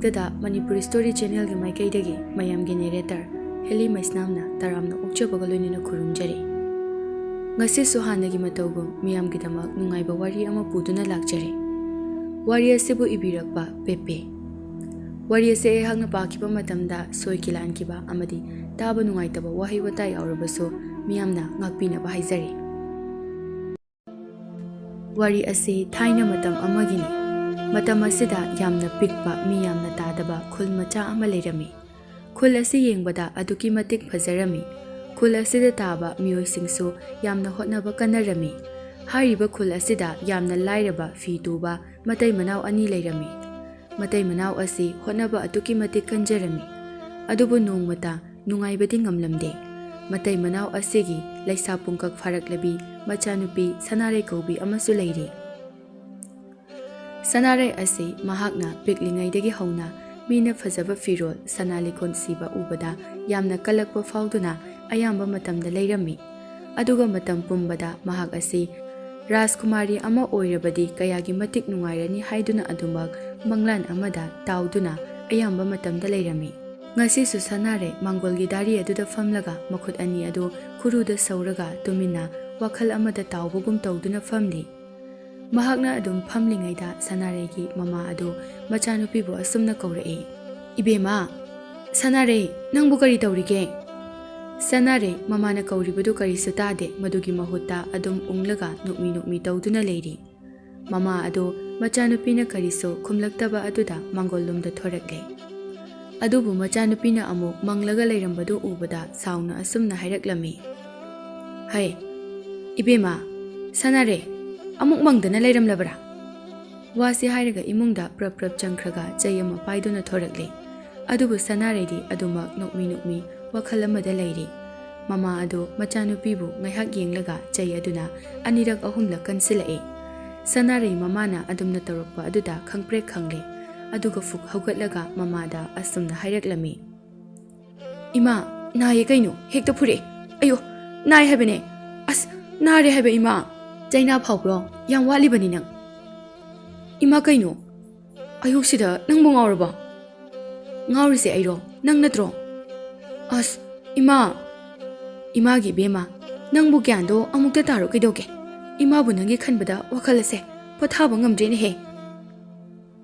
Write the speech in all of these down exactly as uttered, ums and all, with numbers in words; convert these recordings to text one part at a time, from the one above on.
ꯗ Manipuri story ꯆꯦꯅꯦꯜꯒꯤ ꯃꯥꯏꯀꯩꯗꯒꯤ ꯃꯌꯥꯝꯒꯤ ꯅꯦꯔꯦꯇꯔ heli ꯃꯩꯁꯅꯥꯝꯅ ꯇꯔꯥꯝꯅ ꯑꯣꯛꯆꯕꯒ ꯂꯣꯏꯅꯅ ꯈꯨꯔꯨꯝꯖꯔꯤ꯫ ꯉꯁꯤꯁꯨ ꯍꯥꯟꯅꯒꯤ ꯃꯇꯧꯒꯨꯝ ꯃꯤꯌꯥꯝꯒꯤꯗꯃꯛ ꯅꯨꯡꯉꯥꯏꯕ ꯋꯥꯔꯤ ꯑꯃ ꯄꯨꯗꯨꯅ ꯂꯥꯛꯆꯔꯤ꯫ ꯋꯥꯔꯤ ꯑꯁꯤꯕꯨ ꯏꯕꯤꯔꯛꯄ ꯄꯦꯄꯦ꯫ ꯋꯥꯔꯤ ꯑꯁꯤ ꯑꯩꯍꯥꯛꯅ ꯄꯥꯈꯤꯕ ꯃꯇꯝꯗ ꯁꯣꯏ ꯀꯤꯂꯥꯟꯈꯤꯕ ꯑꯃꯗꯤ ꯇꯥꯕ ꯅꯨꯡꯉꯥꯏꯇꯕ ꯋꯥꯍꯩ ꯋꯥꯇꯥ ꯌꯥꯎꯔꯕꯁꯨ ꯃꯤꯌꯥꯝꯅ ꯉꯥꯛꯄꯤꯅꯕ ꯍꯥꯏꯖꯔꯤ꯫ ꯋꯥꯔꯤ ꯑꯁꯤ ꯊꯥꯏꯅ ꯃꯇꯝ ꯑꯃꯒꯤꯅꯤ꯫ ꯃꯇꯝ ꯑꯁꯤꯗ ꯌꯥꯝꯅ ꯄꯤꯛꯄ, ꯃꯤ ꯌꯥꯝꯅ ꯇꯥꯗꯕ ꯈꯨꯜ ꯃꯆꯥ ꯑꯃ ꯂꯩꯔꯝꯃꯤ꯫ ꯈꯨꯜ ꯑꯁꯤ ꯌꯦꯡꯕꯗ ꯑꯗꯨꯛꯀꯤ ꯃꯇꯤꯛ ꯐꯖꯔꯝꯃꯤ꯫ ꯈꯨꯜ ꯑꯁꯤꯗ ꯇꯥꯕ ꯃꯤꯑꯣꯏꯁꯤꯡꯁꯨ ꯌꯥꯝꯅ ꯍꯣꯠꯅꯕ ꯀꯟꯅꯔꯝꯃꯤ꯫ ꯍꯥꯏꯔꯤꯕ ꯈꯨꯜ ꯑꯁꯤꯗ ꯌꯥꯝꯅ ꯂꯥꯏꯔꯕ ꯐꯤ ꯇꯨꯕ ꯃꯇꯩ ꯃꯅꯥꯎ ꯑꯅꯤ ꯂꯩꯔꯝꯃꯤ꯫ ꯃꯇꯩ ꯃꯅꯥꯎ ꯑꯁꯤ ꯍꯣꯠꯅꯕ ꯑꯗꯨꯛꯀꯤ ꯃꯇꯤꯛ ꯀꯟꯖꯔꯝꯃꯤ꯫ ꯑꯗꯨꯕꯨ ꯅꯣꯡꯃꯇ ꯅꯨꯡꯉꯥꯏꯕꯗꯤ ꯉꯝꯂꯝꯗꯦ꯫ ꯃꯇꯩ ꯃꯅꯥꯎ ꯑꯁꯤꯒꯤ ꯂꯩꯁꯥ ꯄꯨꯡꯀꯛ ꯐꯥꯔꯛꯂꯕꯤ ꯃꯆꯥꯅꯨꯄꯤ ꯁꯅꯥꯔꯩ ꯀꯧꯕꯤ ꯑꯃꯁꯨ ꯂꯩꯔꯤ꯫ ꯁꯅꯥꯔꯩ ꯑꯁꯤ ꯃꯍꯥꯛꯅ ꯄꯤꯛꯂꯤꯉꯩꯗꯒꯤ ꯍꯧꯅ ꯃꯤꯅ ꯐꯖꯕ ꯐꯤꯔꯣꯜ, ꯁꯅꯥ ꯂꯤꯛꯀꯣꯟ ꯁꯤꯕ ꯎꯕꯗ ꯌꯥꯝꯅ ꯀꯜꯂꯛꯄ ꯐꯥꯎꯗꯨꯅ ꯑꯌꯥꯝꯕ ꯃꯇꯝꯗ ꯂꯩꯔꯝꯃꯤ꯫ ꯑꯗꯨꯒ ꯃꯇꯝ ꯄꯨꯝꯕꯗ ꯃꯍꯥꯛ ꯑꯁꯤ ꯔꯥꯖꯀꯨꯃꯥꯔꯤ ꯑꯃ ꯑꯣꯏꯔꯕꯗꯤ ꯀꯌꯥꯒꯤ ꯃꯇꯤꯛ ꯅꯨꯡꯉꯥꯏꯔꯅꯤ ꯍꯥꯏꯗꯨꯅ ꯑꯗꯨꯃꯛ ꯃꯪꯂꯥꯟ ꯑꯃꯗ ꯇꯥꯎꯗꯨꯅ ꯑꯌꯥꯝꯕ ꯃꯇꯝꯗ ꯂꯩꯔꯝꯃꯤ꯫ ꯉꯁꯤꯁꯨ ꯁꯅꯥꯔꯩ ꯃꯥꯡꯒꯣꯜꯒꯤ ꯗꯥꯔꯤ ꯑꯗꯨꯗ ꯐꯝꯂꯒ ꯃꯈꯨꯠ ꯑꯅꯤ ꯑꯗꯨ ꯈꯨꯔꯨꯗ ꯁꯧꯔꯒ ꯇꯨꯃꯤꯟꯅ ꯋꯥꯈꯜ ꯑꯃꯗ ꯇꯥꯎꯕꯒꯨꯝ ꯇꯧꯗꯨꯅ ꯐꯝꯂꯤ꯫ ꯃꯍꯥꯛꯅ ꯑꯗꯨꯝ ꯐꯝꯂꯤꯉꯩꯗ ꯁꯅꯥꯔꯩꯒꯤ ꯃꯃꯥ ꯑꯗꯨ ꯃꯆꯥꯅꯨꯄꯤꯕꯨ ꯑꯁꯨꯝꯅ ꯀꯧꯔꯛꯏ, "ꯏꯕꯦꯝꯃ, ꯁꯅꯥꯔꯩ, ꯅꯪꯕꯨ ꯀꯔꯤ ꯇꯧꯔꯤꯒꯦ?" ꯁꯅꯥꯔꯩ ꯃꯃꯥꯅ ꯀꯧꯔꯤꯕꯗꯨ ꯀꯔꯤꯁꯨ ꯇꯥꯗꯦ꯫ ꯃꯗꯨꯒꯤ ꯃꯍꯨꯠꯇ ꯑꯗꯨꯝ ꯎꯪꯂꯒ ꯅꯣꯛꯃꯤ ꯅꯣꯛꯃꯤ ꯇꯧꯗꯨꯅ ꯂꯩꯔꯤ꯫ ꯃꯃꯥ ꯑꯗꯨ ꯃꯆꯥꯅꯨꯄꯤꯅ ꯀꯔꯤꯁꯨ ꯈꯨꯝꯂꯛꯇꯕ ꯑꯗꯨꯗ ꯃꯥꯡꯒꯣꯜꯂꯣꯝꯗ ꯊꯣꯔꯛꯂꯦ꯫ ꯑꯗꯨꯕꯨ ꯃꯆꯥꯅꯨꯄꯤꯅ ꯑꯃꯨꯛ ꯃꯪꯂꯒ ꯂꯩꯔꯝꯕꯗꯨ ꯎꯕꯗ ꯁꯥꯎꯅ ꯑꯁꯨꯝꯅ ꯍꯥꯏꯔꯛꯂꯝꯃꯤ, "ꯍꯩ, ꯏꯕꯦꯝꯃ, ꯁꯅꯥꯔꯩ, ꯑꯃꯨꯛ ꯃꯪꯗꯅ ꯂꯩꯔꯝꯂꯕ꯭ꯔꯥ?" ꯋꯥꯁꯤ ꯍꯥꯏꯔꯒ ꯏꯃꯨꯡꯗ ꯄ꯭ꯔꯞ ꯄ꯭ꯔꯞ ꯆꯪꯈ꯭ꯔꯒ ꯆꯩ ꯑꯃ ꯄꯥꯏꯗꯨꯅ ꯊꯣꯔꯛꯂꯦ꯫ ꯑꯗꯨꯕꯨ ꯁꯅꯥꯔꯩꯗꯤ ꯑꯗꯨꯃꯛ ꯅꯣꯛꯃꯤ ꯅꯣꯛꯃꯤ ꯋꯥꯈꯜ ꯑꯃꯗ ꯂꯩꯔꯤ꯫ ꯃꯃꯥ ꯑꯗꯨ ꯃꯆꯥꯅꯨꯄꯤꯕꯨ ꯉꯥꯏꯍꯥꯛ ꯌꯦꯡꯂꯒ ꯆꯩ ꯑꯗꯨꯅ ꯑꯅꯤꯔꯛ ꯑꯍꯨꯝꯂꯛ ꯀꯟꯁꯤꯜꯂꯛꯏ꯫ ꯁꯅꯥꯔꯩ ꯃꯃꯥꯅ ꯑꯗꯨꯝꯅ ꯇꯧꯔꯛꯄ ꯑꯗꯨꯗ ꯈꯪꯄ꯭ꯔꯦꯛ ꯈꯪꯂꯦ꯫ ꯑꯗꯨꯒ ꯐꯨꯛ ꯍꯧꯒꯠꯂꯒ ꯃꯃꯥꯗ ꯑꯁꯨꯝꯅ ꯍꯥꯏꯔꯛꯂꯝꯃꯤ, "ꯏꯃꯥ, ꯅꯥꯏꯌꯦ ꯀꯩꯅꯣ? ꯍꯦꯛꯇ ꯐꯨꯔꯛꯑꯦ꯫ ꯑꯌꯣ, ꯅꯥꯏ ꯍꯥꯏꯕꯅꯦ꯫ ꯑꯁ, ꯅꯥꯔꯦ ꯍꯥꯏꯕ ꯏꯃꯥ꯫ ꯆꯩꯅꯥ ꯐꯥꯎꯕ꯭ꯔꯣ? ꯌꯥꯝ ꯋꯥꯠꯂꯤꯕꯅꯤ ꯅꯪ꯫ ꯏꯃꯥ, ꯀꯩꯅꯣ? ꯑꯌꯨꯛꯁꯤꯗ ꯅꯪꯕꯨ ꯉꯥꯎꯔꯕꯣ?" ꯉꯥꯎꯔꯤꯁꯦ ꯑꯩꯔꯣ? ꯅꯪ ꯅꯠꯇ꯭ꯔꯣ? ꯑꯁ, ꯏꯃꯥ! ꯏꯃꯥꯒꯤ ꯏꯕꯦꯝꯃ, ꯅꯪꯕꯨ ꯒ꯭ꯌꯥꯟꯗꯣ ꯑꯃꯨꯛꯇ ꯇꯥꯔꯣ ꯀꯩꯗꯧꯒꯦ? ꯏꯃꯥꯕꯨ ꯅꯪꯒꯤ ꯈꯟꯕꯗ ꯋꯥꯈꯜ ꯑꯁꯦ ꯄꯣꯊꯥꯕ ꯉꯝꯗ꯭ꯔꯦꯅꯦꯍꯦ꯫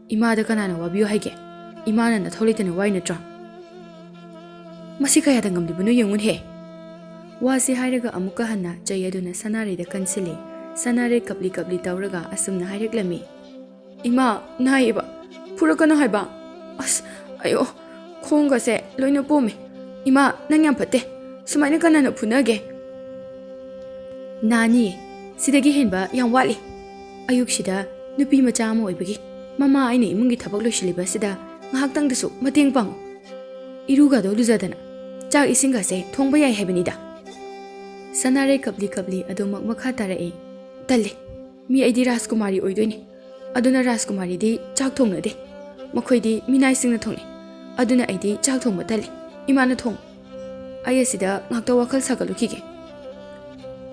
ꯏꯃꯥꯗ ꯀꯅꯥꯅ ꯋꯥꯕꯤꯌꯨ ꯍꯥꯏꯒꯦ? ꯏꯃꯥꯅ ꯅꯊꯧ ꯂꯩꯇꯅ ꯋꯥꯏ ꯅꯠꯇ꯭ꯔꯣ? ꯃꯁꯤ ꯀꯌꯥꯗ ꯉꯝꯂꯤꯕꯅꯣ ꯌꯦꯡꯉꯨꯅꯦꯍꯦ꯫ ꯋꯥꯁꯤ ꯍꯥꯏꯔꯒ ꯑꯃꯨꯛꯀ ꯍꯟꯅ ꯆꯩ ꯑꯗꯨꯅ ꯁꯅꯥꯔꯩꯗ ꯀꯟꯁꯤꯜꯂꯤ꯫ ꯁꯅꯥꯔꯩ ꯀꯞꯂꯤ ꯀꯞꯂꯤ ꯇꯧꯔꯒ ꯑꯁꯨꯝꯅ ꯍꯥꯏꯔꯛꯂꯝꯃꯤ, "ꯏꯃꯥ, ꯅꯥꯏꯌꯦꯕ, ꯐꯨꯔꯛꯀꯅꯨ ꯍꯥꯏꯕ꯫ ꯑꯁ, ꯑꯌꯣ, ꯈꯣꯡꯒꯁꯦ ꯂꯣꯏꯅ ꯄꯣꯝꯃꯦ꯫ ꯏꯃꯥ, ꯅꯪ ꯌꯥꯝ ꯐꯠꯇꯦ꯫ ꯁꯨꯃꯥꯏꯅ ꯀꯅꯥꯅ ꯐꯨꯅꯒꯦ?" "ꯅꯥꯅꯤꯌꯦ, ꯁꯤꯗꯒꯤ ꯍꯦꯟꯕ ꯌꯥꯝ ꯋꯥꯠꯂꯤ꯫ ꯑꯌꯨꯛꯁꯤꯗ ꯅꯨꯄꯤ ꯃꯆꯥ ꯑꯃ ꯑꯣꯏꯕꯒꯤ ꯃꯃꯥ ꯑꯩꯅ ꯏꯃꯨꯡꯒꯤ ꯊꯕꯛ ꯂꯣꯏꯁꯤꯜꯂꯤꯕ ꯑꯁꯤꯗ ꯉꯥꯏꯍꯥꯛꯇꯪꯗꯁꯨ ꯃꯇꯦꯡ ꯄꯥꯡꯉꯨ꯫ ꯏꯔꯨꯒꯗꯣ ꯂꯨꯖꯗꯅ ꯆꯥꯛ ꯏꯁꯤꯡꯒꯁꯦ ꯊꯣꯡꯕ ꯌꯥꯏ ꯍꯥꯏꯕꯅꯤꯗ꯫" ꯁꯅꯥꯔꯩ ꯀꯞꯂꯤ ꯀꯞꯂꯤ ꯑꯗꯨꯃꯛ ꯃꯈꯥ ꯇꯥꯔꯛꯏ, "ꯇꯜꯂꯤ꯫ ꯃꯤ ꯑꯩꯗꯤ ꯔꯥꯖꯀꯨꯃꯥꯔꯤ ꯑꯣꯏꯗꯣꯏꯅꯤ꯫ ꯑꯗꯨꯅ ꯔꯥꯖꯀꯨꯃꯥꯔꯤꯗꯤ ꯆꯥꯛ ꯊꯣꯡꯅꯗꯦ꯫ ꯃꯈꯣꯏꯗꯤ ꯃꯤꯅꯥꯏꯁꯤꯡꯅ ꯊꯣꯡꯉꯤ꯫ ꯑꯗꯨꯅ ꯑꯩꯗꯤ ꯆꯥꯛ ꯊꯣꯡꯕ ꯇꯜꯂꯤ꯫ ꯏꯃꯥꯅ ꯊꯣꯡ꯫ ꯑꯩ ꯑꯁꯤꯗ ꯉꯥꯛꯇ ꯋꯥꯈꯜ ꯁꯥꯒꯠꯂꯨꯈꯤꯒꯦ꯫"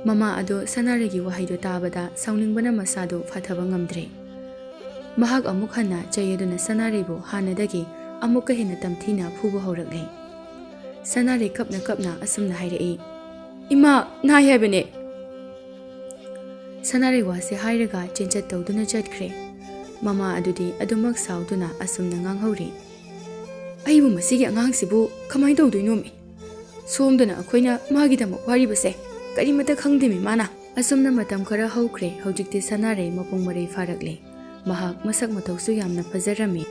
ꯃꯃꯥ ꯑꯗꯨ ꯁꯅꯥꯔꯩꯒꯤ ꯋꯥꯍꯩꯗꯨ ꯇꯥꯕꯗ ꯁꯥꯎꯅꯤꯡꯕꯅ ꯃꯁꯥꯗꯨ ꯐꯥꯊꯕ ꯉꯝꯗ꯭ꯔꯦ꯫ ꯃꯍꯥꯛ ꯑꯃꯨꯛ ꯍꯟꯅ ꯆꯩ ꯑꯗꯨꯅ ꯁꯅꯥꯔꯩꯕꯨ ꯍꯥꯟꯅꯗꯒꯤ ꯑꯃꯨꯛꯀ ꯍꯦꯟꯅ ꯇꯝꯊꯤꯅ ꯐꯨꯕ ꯍꯧꯔꯛꯂꯦ꯫ ꯁꯅꯥꯔꯩ ꯀꯞꯅ ꯀꯞꯅ ꯑꯁꯨꯝꯅ ꯍꯥꯏꯔꯛꯏ, "ꯏꯃꯥ, ꯅꯥꯏ ꯍꯥꯏꯕꯅꯦ!" ꯁꯅꯥꯔꯩ ꯋꯥꯁꯦ ꯍꯥꯏꯔꯒ ꯆꯦꯟꯆꯠ ꯇꯧꯗꯨꯅ ꯆꯠꯈ꯭ꯔꯦ꯫ ꯃꯃꯥ ꯑꯗꯨꯗꯤ ꯑꯗꯨꯃꯛ ꯁꯥꯎꯗꯨꯅ ꯑꯁꯨꯝꯅ ꯉꯥꯡꯍꯧꯔꯤ, "ꯑꯩꯕꯨ ꯃꯁꯤꯒꯤ ꯑꯉꯥꯡꯁꯤꯕꯨ ꯀꯃꯥꯏꯅ ꯇꯧꯗꯣꯏꯅꯣꯃꯤ? ꯁꯣꯝꯗꯅ ꯑꯩꯈꯣꯏꯅ ꯃꯥꯒꯤꯗꯃꯛ ꯋꯥꯔꯤꯕꯁꯦ ꯀꯔꯤꯃꯠꯇ ꯈꯪꯗꯦꯃꯤ ꯃꯥꯅ!" ꯑꯁꯨꯝꯅ ꯃꯇꯝ ꯈꯔ ꯍꯧꯈ꯭ꯔꯦ꯫ ꯍꯧꯖꯤꯛꯇꯤ ꯁꯅꯥꯔꯩ ꯃꯄꯨꯡ ꯃꯔꯩ ꯐꯥꯔꯛꯂꯦ꯫ ꯃꯍꯥꯛ ꯃꯁꯛ ꯃꯇꯧꯁꯨ ꯌꯥꯝꯅ ꯐꯖꯔꯝꯃꯤ꯫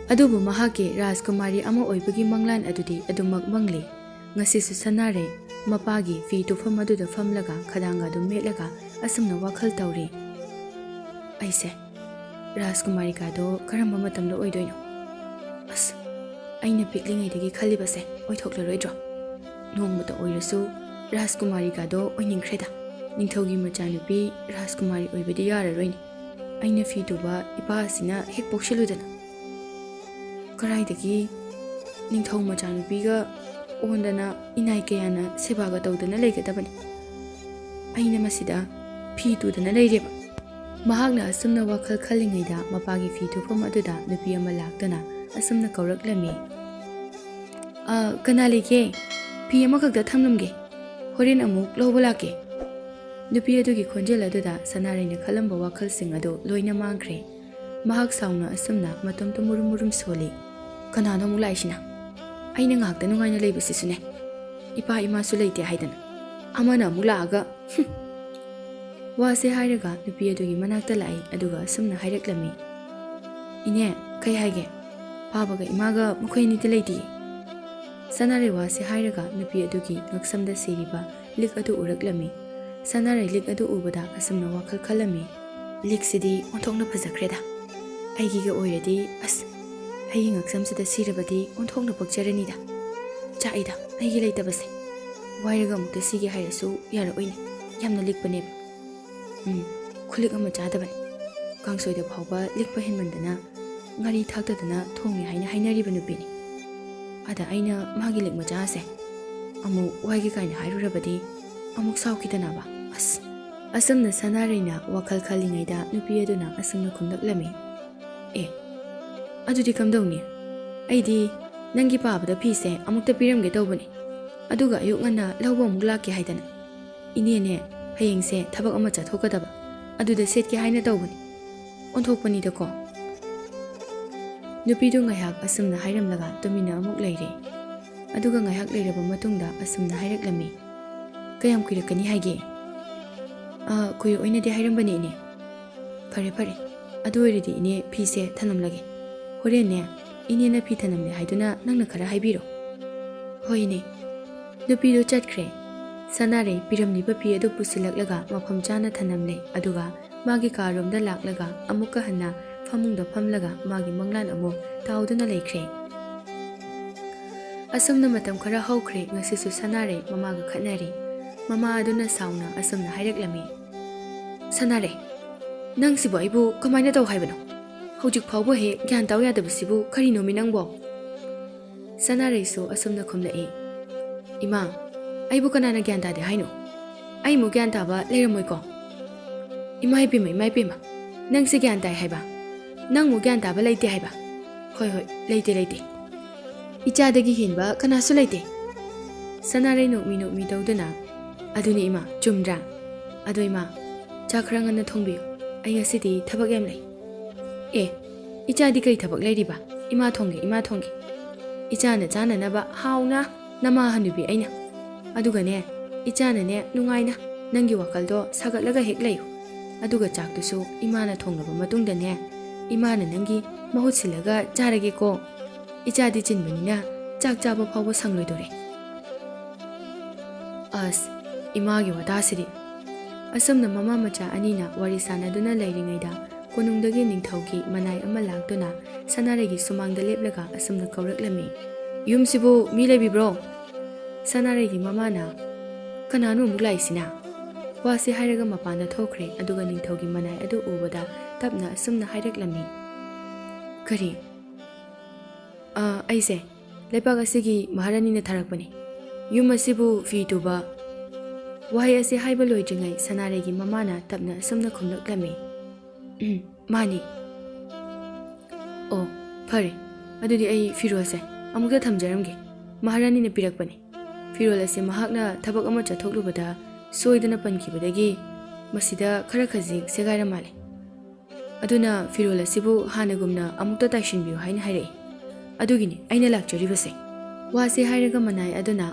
ꯑꯗꯨꯕꯨ ꯃꯍꯥꯛꯀꯤ ꯔꯥꯖꯀꯨꯃꯥꯔꯤ ꯑꯃ ꯑꯣꯏꯕꯒꯤ ꯃꯪꯂꯥꯟ ꯑꯗꯨꯗꯤ ꯑꯗꯨꯃꯛ ꯃꯪꯂꯤ꯫ ꯉꯁꯤꯁꯨ ꯁꯅꯥꯔꯩ ꯃꯄꯥꯒꯤ ꯐꯤ ꯇꯨꯐꯝ ꯑꯗꯨꯗ ꯐꯝꯂꯒ ꯈꯗꯥꯡꯒ ꯑꯗꯨꯝ ꯃꯦꯠꯂꯒ ꯑꯁꯨꯝꯅ ꯋꯥꯈꯜ ꯇꯧꯔꯤ, "ꯑꯩꯁꯦ ꯔꯥꯖꯀꯨꯃꯥꯔꯤꯀꯥꯗꯣ ꯀꯔꯝꯕ ꯃꯇꯝꯗ ꯑꯣꯏꯗꯣꯏꯅꯣ? ꯑꯁ, ꯑꯩꯅ ꯄꯤꯛꯂꯤꯉꯩꯗꯒꯤ ꯈꯜꯂꯤꯕꯁꯦ ꯑꯣꯏꯊꯣꯛꯂꯔꯣꯏꯗ꯭ꯔꯣ? ꯅꯣꯡꯃꯇ ꯑꯣꯏꯔꯁꯨ ꯔꯥꯖꯀꯨꯃꯥꯔꯤꯀꯥꯗꯣ ꯑꯣꯏꯅꯤꯡꯈ꯭ꯔꯦꯗ꯫ ꯅꯤꯡꯊꯧꯒꯤ ꯃꯆꯥꯅꯨꯄꯤ ꯔꯥꯖꯀꯨꯃꯥꯔꯤ ꯑꯣꯏꯕꯗꯤ ꯌꯥꯔꯔꯣꯏꯅꯦ꯫ ꯑꯩꯅ ꯐꯤ ꯇꯨꯕ ꯏꯄꯥ ꯑꯁꯤꯅ ꯍꯦꯛ ꯄꯣꯛꯁꯤꯜꯂꯨꯗꯅ꯫ ꯀꯔꯥꯏꯗꯒꯤ ꯅꯤꯡꯊꯧ ꯃꯆꯥꯅꯨꯄꯤꯒ ꯑꯣꯟꯗꯅ ꯏꯅꯥꯏ ꯀꯌꯥꯅ ꯁꯦꯕꯥꯒ ꯇꯧꯗꯅ ꯂꯩꯒꯗꯕꯅꯤ꯫ ꯑꯩꯅ ꯃꯁꯤꯗ ꯐꯤ ꯇꯨꯗꯅ ꯂꯩꯔꯦꯕ꯫" ꯃꯍꯥꯛꯅ ꯑꯁꯨꯝꯅ ꯋꯥꯈꯜ ꯈꯜꯂꯤꯉꯩꯗ ꯃꯄꯥꯒꯤ ꯐꯤ ꯇꯨꯐꯝ ꯑꯗꯨꯗ ꯅꯨꯄꯤ ꯑꯃ ꯂꯥꯛꯇꯨꯅ ꯑꯁꯨꯝꯅ ꯀꯧꯔꯛꯂꯝꯃꯤ, "ꯑ, ꯀꯅꯥ ꯂꯩꯒꯦ? ꯐꯤ ꯑꯃꯈꯛꯇ ꯊꯝꯂꯝꯒꯦ, ꯍꯣꯔꯦꯟ ꯑꯃꯨꯛ ꯂꯧꯕ ꯂꯥꯛꯀꯦ"꯫ ꯅꯨꯄꯤ ꯑꯗꯨꯒꯤ ꯈꯣꯟꯖꯦꯜ ꯑꯗꯨꯗ ꯁꯅꯥꯔꯩꯅ ꯈꯜꯂꯝꯕ ꯋꯥꯈꯜꯁꯤꯡ ꯑꯗꯨ ꯂꯣꯏꯅ ꯃꯥꯡꯈ꯭ꯔꯦ꯫ ꯃꯍꯥꯛ ꯁꯥꯎꯅ ꯑꯁꯨꯝꯅ ꯃꯇꯣꯝꯇ ꯃꯨꯔꯨꯝ ꯃꯨꯔꯨꯝ ꯁꯣꯜꯂꯤ꯫ "ꯀꯅꯥꯅꯣ ꯑꯃꯨꯛ ꯂꯥꯛꯏꯁꯤꯅ? ꯑꯩꯅ ꯉꯥꯏꯍꯥꯛꯇ ꯅꯨꯡꯉꯥꯏꯅ ꯂꯩꯕꯁꯤꯁꯨꯅꯦ, ꯏꯄꯥ ꯏꯃꯥꯁꯨ ꯂꯩꯇꯦ ꯍꯥꯏꯗꯅ ꯑꯃꯅ ꯑꯃꯨꯛ ꯂꯥꯛꯑꯒ, ꯍꯨꯝ!" ꯋꯥꯁꯦ ꯍꯥꯏꯔꯒ ꯅꯨꯄꯤ ꯑꯗꯨꯒꯤ ꯃꯅꯥꯛꯇ ꯂꯥꯛꯏ, ꯑꯗꯨꯒ ꯑꯁꯨꯝꯅ ꯍꯥꯏꯔꯛꯂꯝꯃꯤ, "ꯏꯅꯦ, ꯀꯩ ꯍꯥꯏꯒꯦ? ꯄꯥꯕꯒ ꯏꯃꯥꯒ ꯃꯈꯣꯏ ꯑꯅꯤꯗꯤ ꯂꯩꯇꯤꯌꯦ"꯫ ꯁꯅꯥꯔꯩ ꯋꯥꯁꯦ ꯍꯥꯏꯔꯒ ꯅꯨꯄꯤ ꯑꯗꯨꯒꯤ ꯉꯛꯁꯝꯗ ꯁꯤꯔꯤꯕ ꯂꯤꯛ ꯑꯗꯨ ꯎꯔꯛꯂꯝꯃꯤ꯫ ꯁꯅꯥꯔꯩ ꯂꯤꯛ ꯑꯗꯨ ꯎꯕꯗ ꯑꯁꯨꯝꯅ ꯋꯥꯈꯜ ꯈꯜꯂꯝꯃꯤ, "ꯂꯤꯛꯁꯤꯗꯤ ꯑꯣꯟꯊꯣꯛꯅ ꯐꯖꯈ꯭ꯔꯦꯗ꯫ ꯑꯩꯒꯤꯒ ꯑꯣꯏꯔꯗꯤ, ꯑꯁ, ꯑꯩꯒꯤ ꯉꯛꯁꯝꯁꯤꯗ ꯁꯤꯔꯕꯗꯤ ꯑꯣꯟꯊꯣꯛꯅ ꯄꯛꯆꯔꯅꯤꯗ꯫ ꯆꯥꯛꯏꯗ ꯑꯩꯒꯤ ꯂꯩꯇꯕꯁꯦ꯫ ꯋꯥꯏꯔꯒ ꯑꯃꯨꯛꯇ ꯁꯤꯒꯦ ꯍꯥꯏꯔꯁꯨ ꯌꯥꯔꯛꯑꯣꯏꯅꯦ, ꯌꯥꯝꯅ ꯂꯤꯛꯄꯅꯦꯕ꯫ ꯎꯝ, ꯈꯨꯂꯤꯛ ꯑꯃ ꯆꯥꯗꯕꯅꯤ꯫ ꯀꯥꯡꯁꯣꯏꯗ ꯐꯥꯎꯕ ꯂꯤꯛꯄ ꯍꯦꯟꯃꯟꯗꯅ ꯉꯥꯔꯤ ꯊꯥꯛꯇꯗꯅ ꯊꯣꯡꯉꯦ ꯍꯥꯏꯅ ꯍꯥꯏꯅꯔꯤꯕ ꯅꯨꯄꯤꯅꯤ꯫ ꯑꯗ ꯑꯩꯅ ꯃꯥꯒꯤ ꯂꯤꯛ ꯃꯆꯥꯁꯦ ꯑꯃꯨꯛ ꯋꯥꯏꯒꯦ ꯀꯥꯏꯅ ꯍꯥꯏꯔꯨꯔꯕꯗꯤ ꯑꯃꯨꯛ ꯁꯥꯎꯈꯤꯗꯅꯕ꯫ ꯑꯁ!" ꯑꯁꯨꯝꯅ ꯁꯅꯥꯔꯩꯅ ꯋꯥꯈꯜ ꯈꯜꯂꯤꯉꯩꯗ ꯅꯨꯄꯤ ꯑꯗꯨꯅ ꯑꯁꯨꯝꯅ ꯈꯨꯝꯂꯛꯂꯝꯃꯤ, "ꯑꯦ, ꯑꯗꯨꯗꯤ ꯀꯝꯗꯧꯅꯤ? ꯑꯩꯗꯤ ꯅꯪꯒꯤ ꯄꯥꯕꯗ ꯐꯤꯁꯦ ꯑꯃꯨꯛꯇ ꯄꯤꯔꯝꯒꯦ ꯇꯧꯕꯅꯤ, ꯑꯗꯨꯒ ꯑꯌꯨꯛ ꯉꯟꯅ ꯂꯧꯕ ꯑꯃꯨꯛ ꯂꯥꯛꯀꯦ ꯍꯥꯏꯗꯅ꯫ ꯏꯅꯦꯅꯦ, ꯍꯌꯦꯡꯁꯦ ꯊꯕꯛ ꯑꯃ ꯆꯠꯊꯣꯛꯀꯗꯕ, ꯑꯗꯨꯗ ꯁꯦꯠꯀꯦ ꯍꯥꯏꯅ ꯇꯧꯕꯅꯤ꯫ ꯑꯣꯟꯊꯣꯛꯄꯅꯤꯗꯀꯣ"꯫ ꯅꯨꯄꯤꯗꯨ ꯉꯥꯏꯍꯥꯛ ꯑꯁꯨꯝꯅ ꯍꯥꯏꯔꯝꯂꯒ ꯇꯨꯃꯤꯟꯅ ꯑꯃꯨꯛ ꯂꯩꯔꯦ꯫ ꯑꯗꯨꯒ ꯉꯥꯏꯍꯥꯛ ꯂꯩꯔꯕ ꯃꯇꯨꯡꯗ ꯑꯁꯨꯝꯅ ꯍꯥꯏꯔꯛꯂꯝꯃꯤ, "ꯀꯌꯥꯝ ꯀꯨꯏꯔꯛꯀꯅꯤ ꯍꯥꯏꯒꯦ?" "ꯑ, ꯀꯨꯏꯔꯛꯑꯣꯏꯅꯗꯤ ꯍꯥꯏꯔꯝꯕꯅꯦ, ꯏꯅꯦ"꯫ "ꯐꯔꯦ, ꯐꯔꯦ꯫ ꯑꯗꯨ ꯑꯣꯏꯔꯗꯤ ꯏꯅꯦ ꯐꯤꯁꯦ ꯊꯅꯝꯂꯒꯦ꯫ ꯍꯣꯔꯦꯟꯅꯦ, ꯏꯅꯦꯅ ꯐꯤ ꯊꯅꯝꯂꯦ ꯍꯥꯏꯗꯨꯅ ꯅꯪꯅ ꯈꯔ ꯍꯥꯏꯕꯤꯔꯣ"꯫ "ꯍꯣꯏ, ꯏꯅꯦ"꯫ ꯅꯨꯄꯤꯗꯨ ꯆꯠꯈ꯭ꯔꯦ꯫ ꯁꯅꯥꯔꯩ ꯄꯤꯔꯝꯂꯤꯕ ꯐꯤ ꯑꯗꯨ ꯄꯨꯁꯤꯜꯂꯛꯂꯒ ꯃꯐꯝ ꯆꯥꯅ ꯊꯅꯝꯂꯦ, ꯑꯗꯨꯒ ꯃꯥꯒꯤ ꯀꯥꯔꯣꯝꯗ ꯂꯥꯛꯂꯒ ꯑꯃꯨꯛꯀ ꯍꯟꯅ ꯐꯃꯨꯡꯗ ꯐꯝꯂꯒ ꯃꯥꯒꯤ ꯃꯪꯂꯥꯟ ꯑꯃꯨꯛ ꯇꯥꯎꯗꯨꯅ ꯂꯩꯈ꯭ꯔꯦ꯫ ꯑꯁꯨꯝꯅ ꯃꯇꯝ ꯈꯔ ꯍꯧꯈ꯭ꯔꯦ꯫ ꯉꯁꯤꯁꯨ ꯁꯅꯥꯔꯩ ꯃꯃꯥꯒ ꯈꯠꯅꯔꯤ꯫ ꯃꯃꯥ ꯑꯗꯨꯅ ꯁꯥꯎꯅ ꯑꯁꯨꯝꯅ ꯍꯥꯏꯔꯛꯂꯝꯃꯤ, "ꯁꯅꯥꯔꯩ, ꯅꯪꯁꯤꯕꯨ ꯑꯩꯕꯨ ꯀꯃꯥꯏꯅ ꯇꯧ ꯍꯥꯏꯕꯅꯣ? ꯍꯧꯖꯤꯛ ꯐꯥꯎꯕ ꯍꯦꯛ ꯒ꯭ꯌꯥꯟ ꯇꯥꯎ ꯌꯥꯗꯕꯁꯤꯕꯨ ꯀꯔꯤꯅꯣꯃꯤ ꯅꯪꯕꯣ?" ꯁꯅꯥꯔꯩꯁꯨ ꯑꯁꯨꯝꯅ ꯈꯨꯝꯂꯛꯏ, "ꯏꯃꯥ, ꯑꯩꯕꯨ ꯀꯅꯥꯅ ꯒ꯭ꯌꯥꯟ ꯇꯥꯗꯦ ꯍꯥꯏꯅꯣ? ꯑꯩꯃꯨꯛ ꯒ꯭ꯌꯥꯟ ꯇꯥꯕ ꯂꯩꯔꯝꯃꯣꯏꯀꯣ? ꯏꯃꯥ ꯏꯄꯦꯝꯃ, ꯏꯃꯥ ꯏꯄꯦꯝꯃ, ꯅꯪꯁꯦ ꯒ꯭ꯌꯥꯟ ꯇꯥꯏ ꯍꯥꯏꯕ? ꯅꯪꯃꯨꯛ ꯒ꯭ꯌꯥꯟ ꯇꯥꯕ ꯂꯩꯇꯦ ꯍꯥꯏꯕ? ꯍꯣꯏ, ꯍꯣꯏ, ꯂꯩꯇꯦ, ꯂꯩꯇꯦ"꯫ ꯏꯆꯥꯗꯒꯤ ꯍꯦꯟꯕ ꯀꯅꯥꯁꯨ ꯂꯩꯇꯦ꯫ ꯁꯅꯥꯔꯩ ꯅꯣꯛꯃꯤ ꯅꯣꯛꯃꯤ ꯇꯧꯗꯨꯅ, "ꯑꯗꯨꯅꯤ ꯏꯃꯥ, ꯆꯨꯝꯗ꯭ꯔꯥ? ꯑꯗꯣ ꯏꯃꯥ, ꯆꯥꯛ ꯈꯔ ꯉꯟꯅ ꯊꯣꯡꯕꯤꯌꯨ, ꯑꯩ ꯉꯁꯤꯗꯤ ꯊꯕꯛ ꯌꯥꯝ ꯂꯩ꯫" "ꯑꯦ, ꯏꯆꯥꯗꯤ ꯀꯔꯤ ꯊꯕꯛ ꯂꯩꯔꯤꯕ? ꯏꯃꯥ ꯊꯣꯡꯒꯦ, ꯏꯃꯥ ꯊꯣꯡꯒꯦ꯫ ꯏꯆꯥꯅ ꯆꯥꯅꯅꯕ ꯍꯥꯎꯅ ꯅꯃꯥ ꯍꯅꯨꯕꯤ ꯑꯩꯅ꯫ ꯑꯗꯨꯒꯅꯦ, ꯏꯆꯥꯅꯅꯦ ꯅꯨꯡꯉꯥꯏꯅ ꯅꯪꯒꯤ ꯋꯥꯈꯜꯗꯣ ꯁꯥꯒꯠꯂꯒ ꯍꯦꯛ ꯂꯩꯌꯨ꯫ ꯑꯗꯨꯒ ꯆꯥꯛꯇꯨꯁꯨ ꯏꯃꯥꯅ ꯊꯣꯡꯂꯕ ꯃꯇꯨꯡꯗꯅꯦ, ꯏꯃꯥꯅ ꯅꯪꯒꯤ ꯃꯍꯨꯠ ꯁꯤꯜꯂꯒ ꯆꯥꯔꯒꯦꯀꯣ꯫ ꯏꯆꯥꯗꯤ ꯆꯤꯟꯕꯅꯤꯅ ꯆꯥꯛ ꯆꯥꯕ ꯐꯥꯎꯕ ꯁꯪꯂꯣꯏꯗꯣꯔꯦ꯫" ꯑꯁ, ꯏꯃꯥꯒꯤ ꯋꯥꯇꯥꯁꯤꯗꯤ꯫ ꯑꯁꯨꯝꯅ ꯃꯃꯥ ꯃꯆꯥ ꯑꯅꯤꯅ ꯋꯥꯔꯤ ꯁꯥꯟꯅꯗꯨꯅ ꯂꯩꯔꯤꯉꯩꯗ, ꯀꯣꯅꯨꯡꯗꯒꯤ ꯅꯤꯡꯊꯧꯒꯤ ꯃꯅꯥꯏ ꯑꯃ ꯂꯥꯛꯇꯨꯅ ꯁꯅꯥꯔꯩꯒꯤ ꯁꯨꯃꯥꯡꯗ ꯂꯦꯞꯂꯒ ꯑꯁꯨꯝꯅ ꯀꯧꯔꯛꯂꯝꯃꯤ, "ꯌꯨꯝꯁꯤꯕꯨ ꯃꯤ ꯂꯩꯕꯤꯕ꯭ꯔꯣ?" ꯁꯅꯥꯔꯩꯒꯤ ꯃꯃꯥꯅ, "ꯀꯅꯥꯅꯣ ꯑꯃꯨꯛ ꯂꯥꯛꯏꯁꯤꯅ?" ꯋꯥꯁꯤ ꯍꯥꯏꯔꯒ ꯃꯄꯥꯟꯗ ꯊꯣꯛꯈ꯭ꯔꯦ꯫ ꯑꯗꯨꯒ ꯅꯤꯡꯊꯧꯒꯤ ꯃꯅꯥꯏ ꯑꯗꯨ ꯎꯕꯗ ꯇꯞꯅ ꯑꯁꯨꯝꯅ ꯍꯥꯏꯔꯛꯂꯝꯃꯤ, "ꯀꯔꯤ?" "ꯑ, ꯑꯩꯁꯦ ꯂꯩꯕꯥꯛ ꯑꯁꯤꯒꯤ ꯃꯍꯥꯔꯥꯅꯤꯅ ꯊꯥꯔꯛꯄꯅꯤ꯫ ꯌꯨꯝ ꯑꯁꯤꯕꯨ ꯐꯤ ꯇꯨꯕ꯫" ꯋꯥꯍꯩ ꯑꯁꯤ ꯍꯥꯏꯕ ꯂꯣꯏꯗ꯭ꯔꯤꯉꯩ ꯁꯅꯥꯔꯩꯒꯤ ꯃꯃꯥꯅ ꯇꯞꯅ ꯑꯁꯨꯝꯅ ꯈꯨꯝꯂꯛꯂꯝꯃꯤ, "ꯎꯝ, ꯃꯥꯅꯤ꯫" "ꯑꯣ, ꯐꯔꯦ꯫ ꯑꯗꯨꯗꯤ ꯑꯩ ꯐꯤꯔꯣꯜꯁꯦ ꯑꯃꯨꯛꯇ ꯊꯝꯖꯔꯝꯒꯦ꯫ ꯃꯍꯥꯔꯥꯅꯤꯅ ꯄꯤꯔꯛꯄꯅꯤ꯫ ꯐꯤꯔꯣꯜ ꯑꯁꯤ ꯃꯍꯥꯛꯅ ꯊꯕꯛ ꯑꯃ ꯆꯠꯊꯣꯛꯂꯨꯕꯗ ꯁꯣꯏꯗꯅ ꯄꯟꯈꯤꯕꯗꯒꯤ ꯃꯁꯤꯗ ꯈꯔ ꯈꯖꯤꯛ ꯁꯦꯒꯥꯏꯔ ꯃꯥꯜꯂꯦ꯫ ꯑꯗꯨꯅ ꯐꯤꯔꯣꯜ ꯑꯁꯤꯕꯨ ꯍꯥꯟꯅꯒꯨꯝꯅ ꯑꯃꯨꯛꯇ ꯇꯥꯏꯁꯤꯟꯕꯤꯌꯨ ꯍꯥꯏꯅ ꯍꯥꯏꯔꯛꯏ꯫ ꯑꯗꯨꯒꯤꯅꯤ ꯑꯩꯅ ꯂꯥꯛꯆꯔꯤꯕꯁꯦ꯫" ꯋꯥꯁꯤ ꯍꯥꯏꯔꯒ ꯃꯅꯥꯏ ꯑꯗꯨꯅ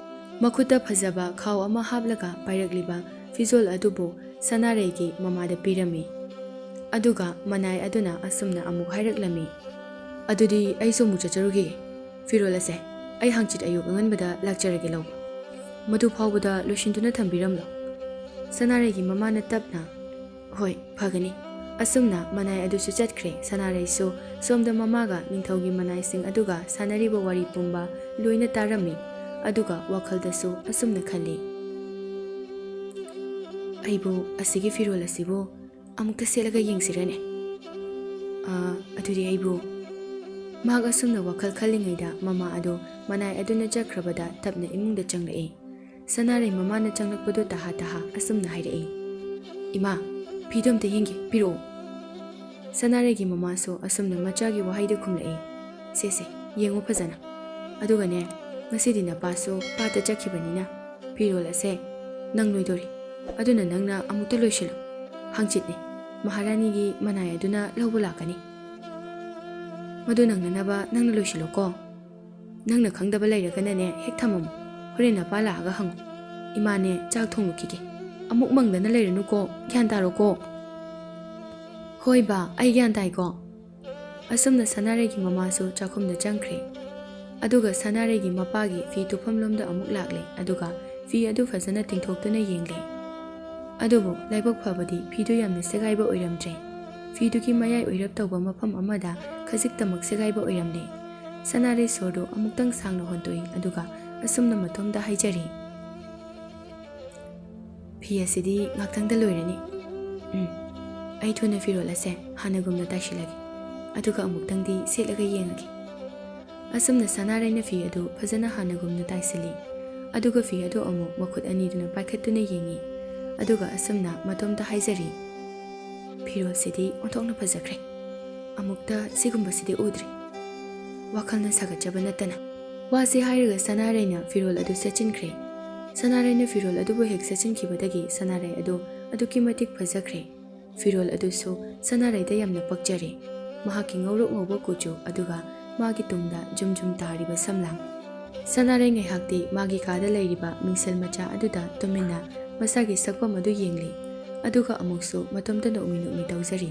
ꯃꯈꯨꯠꯇ ꯐꯖꯕ ꯈꯥꯎ ꯑꯃ ꯍꯥꯞꯂꯒ ꯄꯥꯏꯔꯛꯂꯤꯕ ꯐꯤꯖꯣꯜ ꯑꯗꯨꯕꯨ ꯁꯅꯥꯔꯩꯒꯤ ꯃꯃꯥꯗ ꯄꯤꯔꯝꯃꯤ꯫ ꯑꯗꯨꯒ ꯃꯅꯥꯏ ꯑꯗꯨꯅ ꯑꯁꯨꯝꯅ ꯑꯃꯨꯛ ꯍꯥꯏꯔꯛꯂꯝꯃꯤ, "ꯑꯗꯨꯗꯤ ꯑꯩꯁꯨ ꯑꯃꯨꯛ ꯆꯠꯆꯔꯨꯈꯤꯒꯦ꯫ ꯐꯤꯔꯣꯜ ꯑꯁꯦ ꯑꯩ ꯍꯥꯡꯆꯤꯠ ꯑꯌꯨꯛ ꯑꯉꯟꯕꯗ ꯂꯥꯛꯆꯔꯒꯦ ꯂꯧꯕ꯫ ꯃꯗꯨ ꯐꯥꯎꯕꯗ ꯂꯣꯏꯁꯤꯟꯗꯨꯅ ꯊꯝꯕꯤꯔꯝꯂꯣ꯫" ꯁꯅꯥꯔꯩꯒꯤ ꯃꯃꯥꯅ ꯇꯞꯅ, "ꯍꯣꯏ, ꯐꯒꯅꯤ꯫" ꯑꯁꯨꯝꯅ ꯃꯅꯥꯏ ꯑꯗꯨꯁꯨ ꯆꯠꯈ꯭ꯔꯦ꯫ ꯁꯅꯥꯔꯩꯁꯨ ꯁꯣꯝꯗ ꯃꯃꯥꯒ ꯅꯤꯡꯊꯧꯒꯤ ꯃꯅꯥꯏꯁꯤꯡ ꯑꯗꯨꯒ ꯁꯥꯟꯅꯔꯤꯕ ꯋꯥꯔꯤ ꯄꯨꯝꯕ ꯂꯣꯏꯅ ꯇꯥꯔꯝꯃꯤ꯫ ꯑꯗꯨꯒ ꯋꯥꯈꯜꯗꯁꯨ ꯑꯁꯨꯝꯅ ꯈꯜꯂꯤ, "ꯑꯩꯕꯨ ꯑꯁꯤꯒꯤ ꯐꯤꯔꯣꯜ ꯑꯁꯤꯕꯨ ꯑꯃꯨꯛꯇ ꯁꯦꯠꯂꯒ ꯌꯦꯡꯁꯤꯔꯅꯦ? ꯑꯥ, ꯑꯗꯨꯗꯤ ꯑꯩꯕꯨ꯫" ꯃꯍꯥꯛ ꯑꯁꯨꯝꯅ ꯋꯥꯈꯜ ꯈꯜꯂꯤꯉꯩꯗ ꯃꯃꯥ ꯑꯗꯨ ꯃꯅꯥꯏ ꯑꯗꯨꯅ ꯆꯠꯈ꯭ꯔꯕꯗ ꯇꯞꯅ ꯏꯃꯨꯡꯗ ꯆꯪꯂꯛꯏ꯫ ꯁꯅꯥꯔꯩ ꯃꯃꯥꯅ ꯆꯪꯂꯛꯄꯗꯨ ꯇꯍꯥ ꯇꯍꯥ ꯑꯁꯨꯝꯅ ꯍꯥꯏꯔꯛꯏ, "ꯏꯃꯥ, ꯐꯤꯗꯣ ꯑꯝꯇ ꯌꯦꯡꯒꯦ, ꯄꯤꯔꯛꯑꯣ꯫" ꯁꯅꯥꯔꯩꯒꯤ ꯃꯃꯥꯁꯨ ꯑꯁꯨꯝꯅ ꯃꯆꯥꯒꯤ ꯋꯥꯍꯩꯗꯨ ꯈꯨꯝꯂꯛꯏ, "ꯁꯦ ꯁꯦ, ꯌꯦꯡꯉꯨ ꯐꯖꯅ꯫" ꯑꯗꯨꯒꯅꯦ, ꯉꯁꯤꯗꯤ ꯅꯄꯥꯁꯨ ꯄꯥꯠꯇ ꯆꯠꯈꯤꯕꯅꯤꯅ ꯐꯤꯔꯣꯜ ꯑꯁꯦ ꯅꯪꯂꯣꯏꯗꯣꯔꯤ꯫ ꯑꯗꯨꯅ ꯅꯪꯅ ꯑꯃꯨꯛꯇ ꯂꯣꯏꯁꯤꯜꯂꯨ꯫ ꯍꯪꯆꯤꯠꯅꯤ꯫ ꯃꯍꯥꯔꯥꯅꯤꯒꯤ ꯃꯅꯥꯏ ꯑꯗꯨꯅ ꯂꯧꯕ ꯂꯥꯛꯀꯅꯤ꯫ ꯃꯗꯨ ꯅꯪꯅꯅꯕ ꯅꯪꯅ ꯂꯣꯏꯁꯤꯜꯂꯣꯀꯣ꯫ ꯅꯪꯅ ꯈꯪꯗꯕ ꯂꯩꯔꯒꯅꯅꯦ, ꯍꯦꯛ ꯊꯝꯃꯝꯃꯨ꯫ ꯍꯣꯔꯦꯟ ꯅꯄꯥ ꯂꯥꯛꯑꯒ ꯍꯪꯉꯨ꯫ ꯏꯃꯥꯅꯦ, ꯆꯥꯛ ꯊꯣꯡꯂꯨꯈꯤꯒꯦ꯫ ꯑꯃꯨꯛ ꯃꯪꯗꯅ ꯂꯩꯔꯅꯨꯀꯣ꯫ ꯒ꯭ꯌꯥꯟ ꯇꯥꯔꯣꯀꯣ꯫ ꯍꯣꯏ ꯕꯥ, ꯑꯩ ꯒ꯭ꯌꯥꯟ ꯇꯥꯏꯀꯣ꯫ ꯑꯁꯨꯝꯅ ꯁꯅꯥꯔꯩꯒꯤ ꯃꯃꯥꯁꯨ ꯆꯥꯛꯈꯨꯝꯗ ꯆꯪꯈ꯭ꯔꯦ꯫ ꯑꯗꯨꯒ ꯁꯅꯥꯔꯩꯒꯤ ꯃꯄꯥꯒꯤ ꯐꯤ ꯇꯨꯐꯝꯂꯣꯝꯗ ꯑꯃꯨꯛ ꯂꯥꯛꯂꯦ꯫ ꯑꯗꯨꯒ ꯐꯤ ꯑꯗꯨ ꯐꯖꯅ ꯇꯤꯡꯊꯣꯛꯇꯨꯅ ꯌꯦꯡꯂꯦ꯫ ꯑꯗꯨꯕꯨ ꯂꯥꯏꯕꯛ ꯐꯕꯗꯤ ꯐꯤꯗꯨ ꯌꯥꯝꯅ ꯁꯦꯒꯥꯏꯕ ꯑꯣꯏꯔꯝꯗ꯭ꯔꯦ꯫ ꯐꯤꯗꯨꯒꯤ ꯃꯌꯥꯏ ꯑꯣꯏꯔꯞ ꯇꯧꯕ ꯃꯐꯝ ꯑꯃꯗ ꯈꯖꯤꯛꯇꯃꯛ ꯁꯦꯒꯥꯏꯕ ꯑꯣꯏꯔꯝꯂꯦ꯫ ꯁꯅꯥꯔꯩ ꯁꯣꯔꯗꯨ ꯑꯃꯨꯛꯇꯪ ꯁꯥꯡꯅ ꯍꯣꯟꯇꯣꯛꯏ, ꯑꯗꯨꯒ ꯑꯁꯨꯝꯅ ꯃꯇꯣꯝꯗ ꯍꯥꯏꯖꯔꯤ, "ꯐꯤ ꯑꯁꯤꯗꯤ ꯉꯥꯛꯇꯪꯗ ꯂꯣꯏꯔꯅꯤ꯫ ꯎꯝ, ꯑꯩ ꯊꯨꯅ ꯐꯤꯔꯣꯜ ꯑꯁꯦ ꯍꯥꯟꯅꯒꯨꯝꯅ ꯇꯥꯏꯁꯤꯜꯂꯒꯦ, ꯑꯗꯨꯒ ꯑꯃꯨꯛꯇꯪꯗꯤ ꯁꯦꯠꯂꯒ ꯌꯦꯡꯉꯒꯦ"꯫ ꯑꯁꯨꯝꯅ ꯁꯅꯥꯔꯩꯅ ꯐꯤ ꯑꯗꯨ ꯐꯖꯅ ꯍꯥꯟꯅꯒꯨꯝꯅ ꯇꯥꯏꯁꯤꯜꯂꯤ꯫ ꯑꯗꯨꯒ ꯐꯤ ꯑꯗꯨ ꯑꯃꯨꯛ ꯃꯈꯨꯠ ꯑꯅꯤꯗꯨꯅ ꯄꯥꯏꯈꯠꯇꯨꯅ ꯌꯦꯡꯉꯤ꯫ ꯑꯗꯨꯒ ꯑꯁꯨꯝꯅ ꯃꯇꯣꯝꯇ ꯍꯥꯏꯖꯔꯤ, "ꯐꯤꯔꯣꯜꯁꯤꯗꯤ ꯑꯣꯟꯊꯣꯛꯅ ꯐꯖꯈ꯭ꯔꯦ꯫ ꯑꯃꯨꯛꯇ ꯁꯤꯒꯨꯝꯕꯁꯤꯗꯤ ꯎꯗ꯭ꯔꯤ꯫ ꯋꯥꯈꯜꯅ ꯁꯥꯒꯠꯆꯕ ꯅꯠꯇꯅ"꯫ ꯋꯥꯁꯤ ꯍꯥꯏꯔꯒ ꯁꯅꯥꯔꯩꯅ ꯐꯤꯔꯣꯜ ꯑꯗꯨ ꯁꯦꯠꯆꯤꯟꯈ꯭ꯔꯦ꯫ ꯁꯅꯥꯔꯩꯅ ꯐꯤꯔꯣꯜ ꯑꯗꯨꯕꯨ ꯍꯦꯛ ꯁꯦꯠꯆꯤꯟꯈꯤꯕꯗꯒꯤ ꯁꯅꯥꯔꯩ ꯑꯗꯨ ꯑꯗꯨꯛꯀꯤ ꯃꯇꯤꯛ ꯐꯖꯈ꯭ꯔꯦ꯫ ꯐꯤꯔꯣꯜ ꯑꯗꯨꯁꯨ ꯁꯅꯥꯔꯩꯗ ꯌꯥꯝꯅ ꯄꯛꯆꯔꯦ꯫ ꯃꯍꯥꯛꯀꯤ ꯉꯧꯔꯣꯛ ꯉꯧꯕ ꯀꯨꯆꯨ, ꯑꯗꯨꯒ ꯃꯥꯒꯤ ꯇꯨꯡꯗ ꯖꯨꯝ ꯖꯨꯝ ꯇꯥꯔꯤꯕ ꯁꯝꯂꯥꯡ꯫ ꯁꯅꯥꯔꯩ ꯉꯥꯏꯍꯥꯛꯇꯤ ꯃꯥꯒꯤ ꯀꯥꯗ ꯂꯩꯔꯤꯕ ꯃꯤꯡꯁꯦꯜ ꯃꯆꯥ ꯑꯗꯨꯗ ꯇꯨꯃꯤꯟꯅ ꯃꯁꯥꯒꯤ ꯁꯛꯐꯝ ꯑꯗꯨ ꯌꯦꯡꯂꯤ꯫ ꯑꯗꯨꯒ ꯑꯃꯨꯛꯁꯨ ꯃꯇꯣꯝꯇ ꯅꯣꯛꯃꯤ ꯅꯣꯛꯃꯤ ꯇꯧꯖꯔꯤ꯫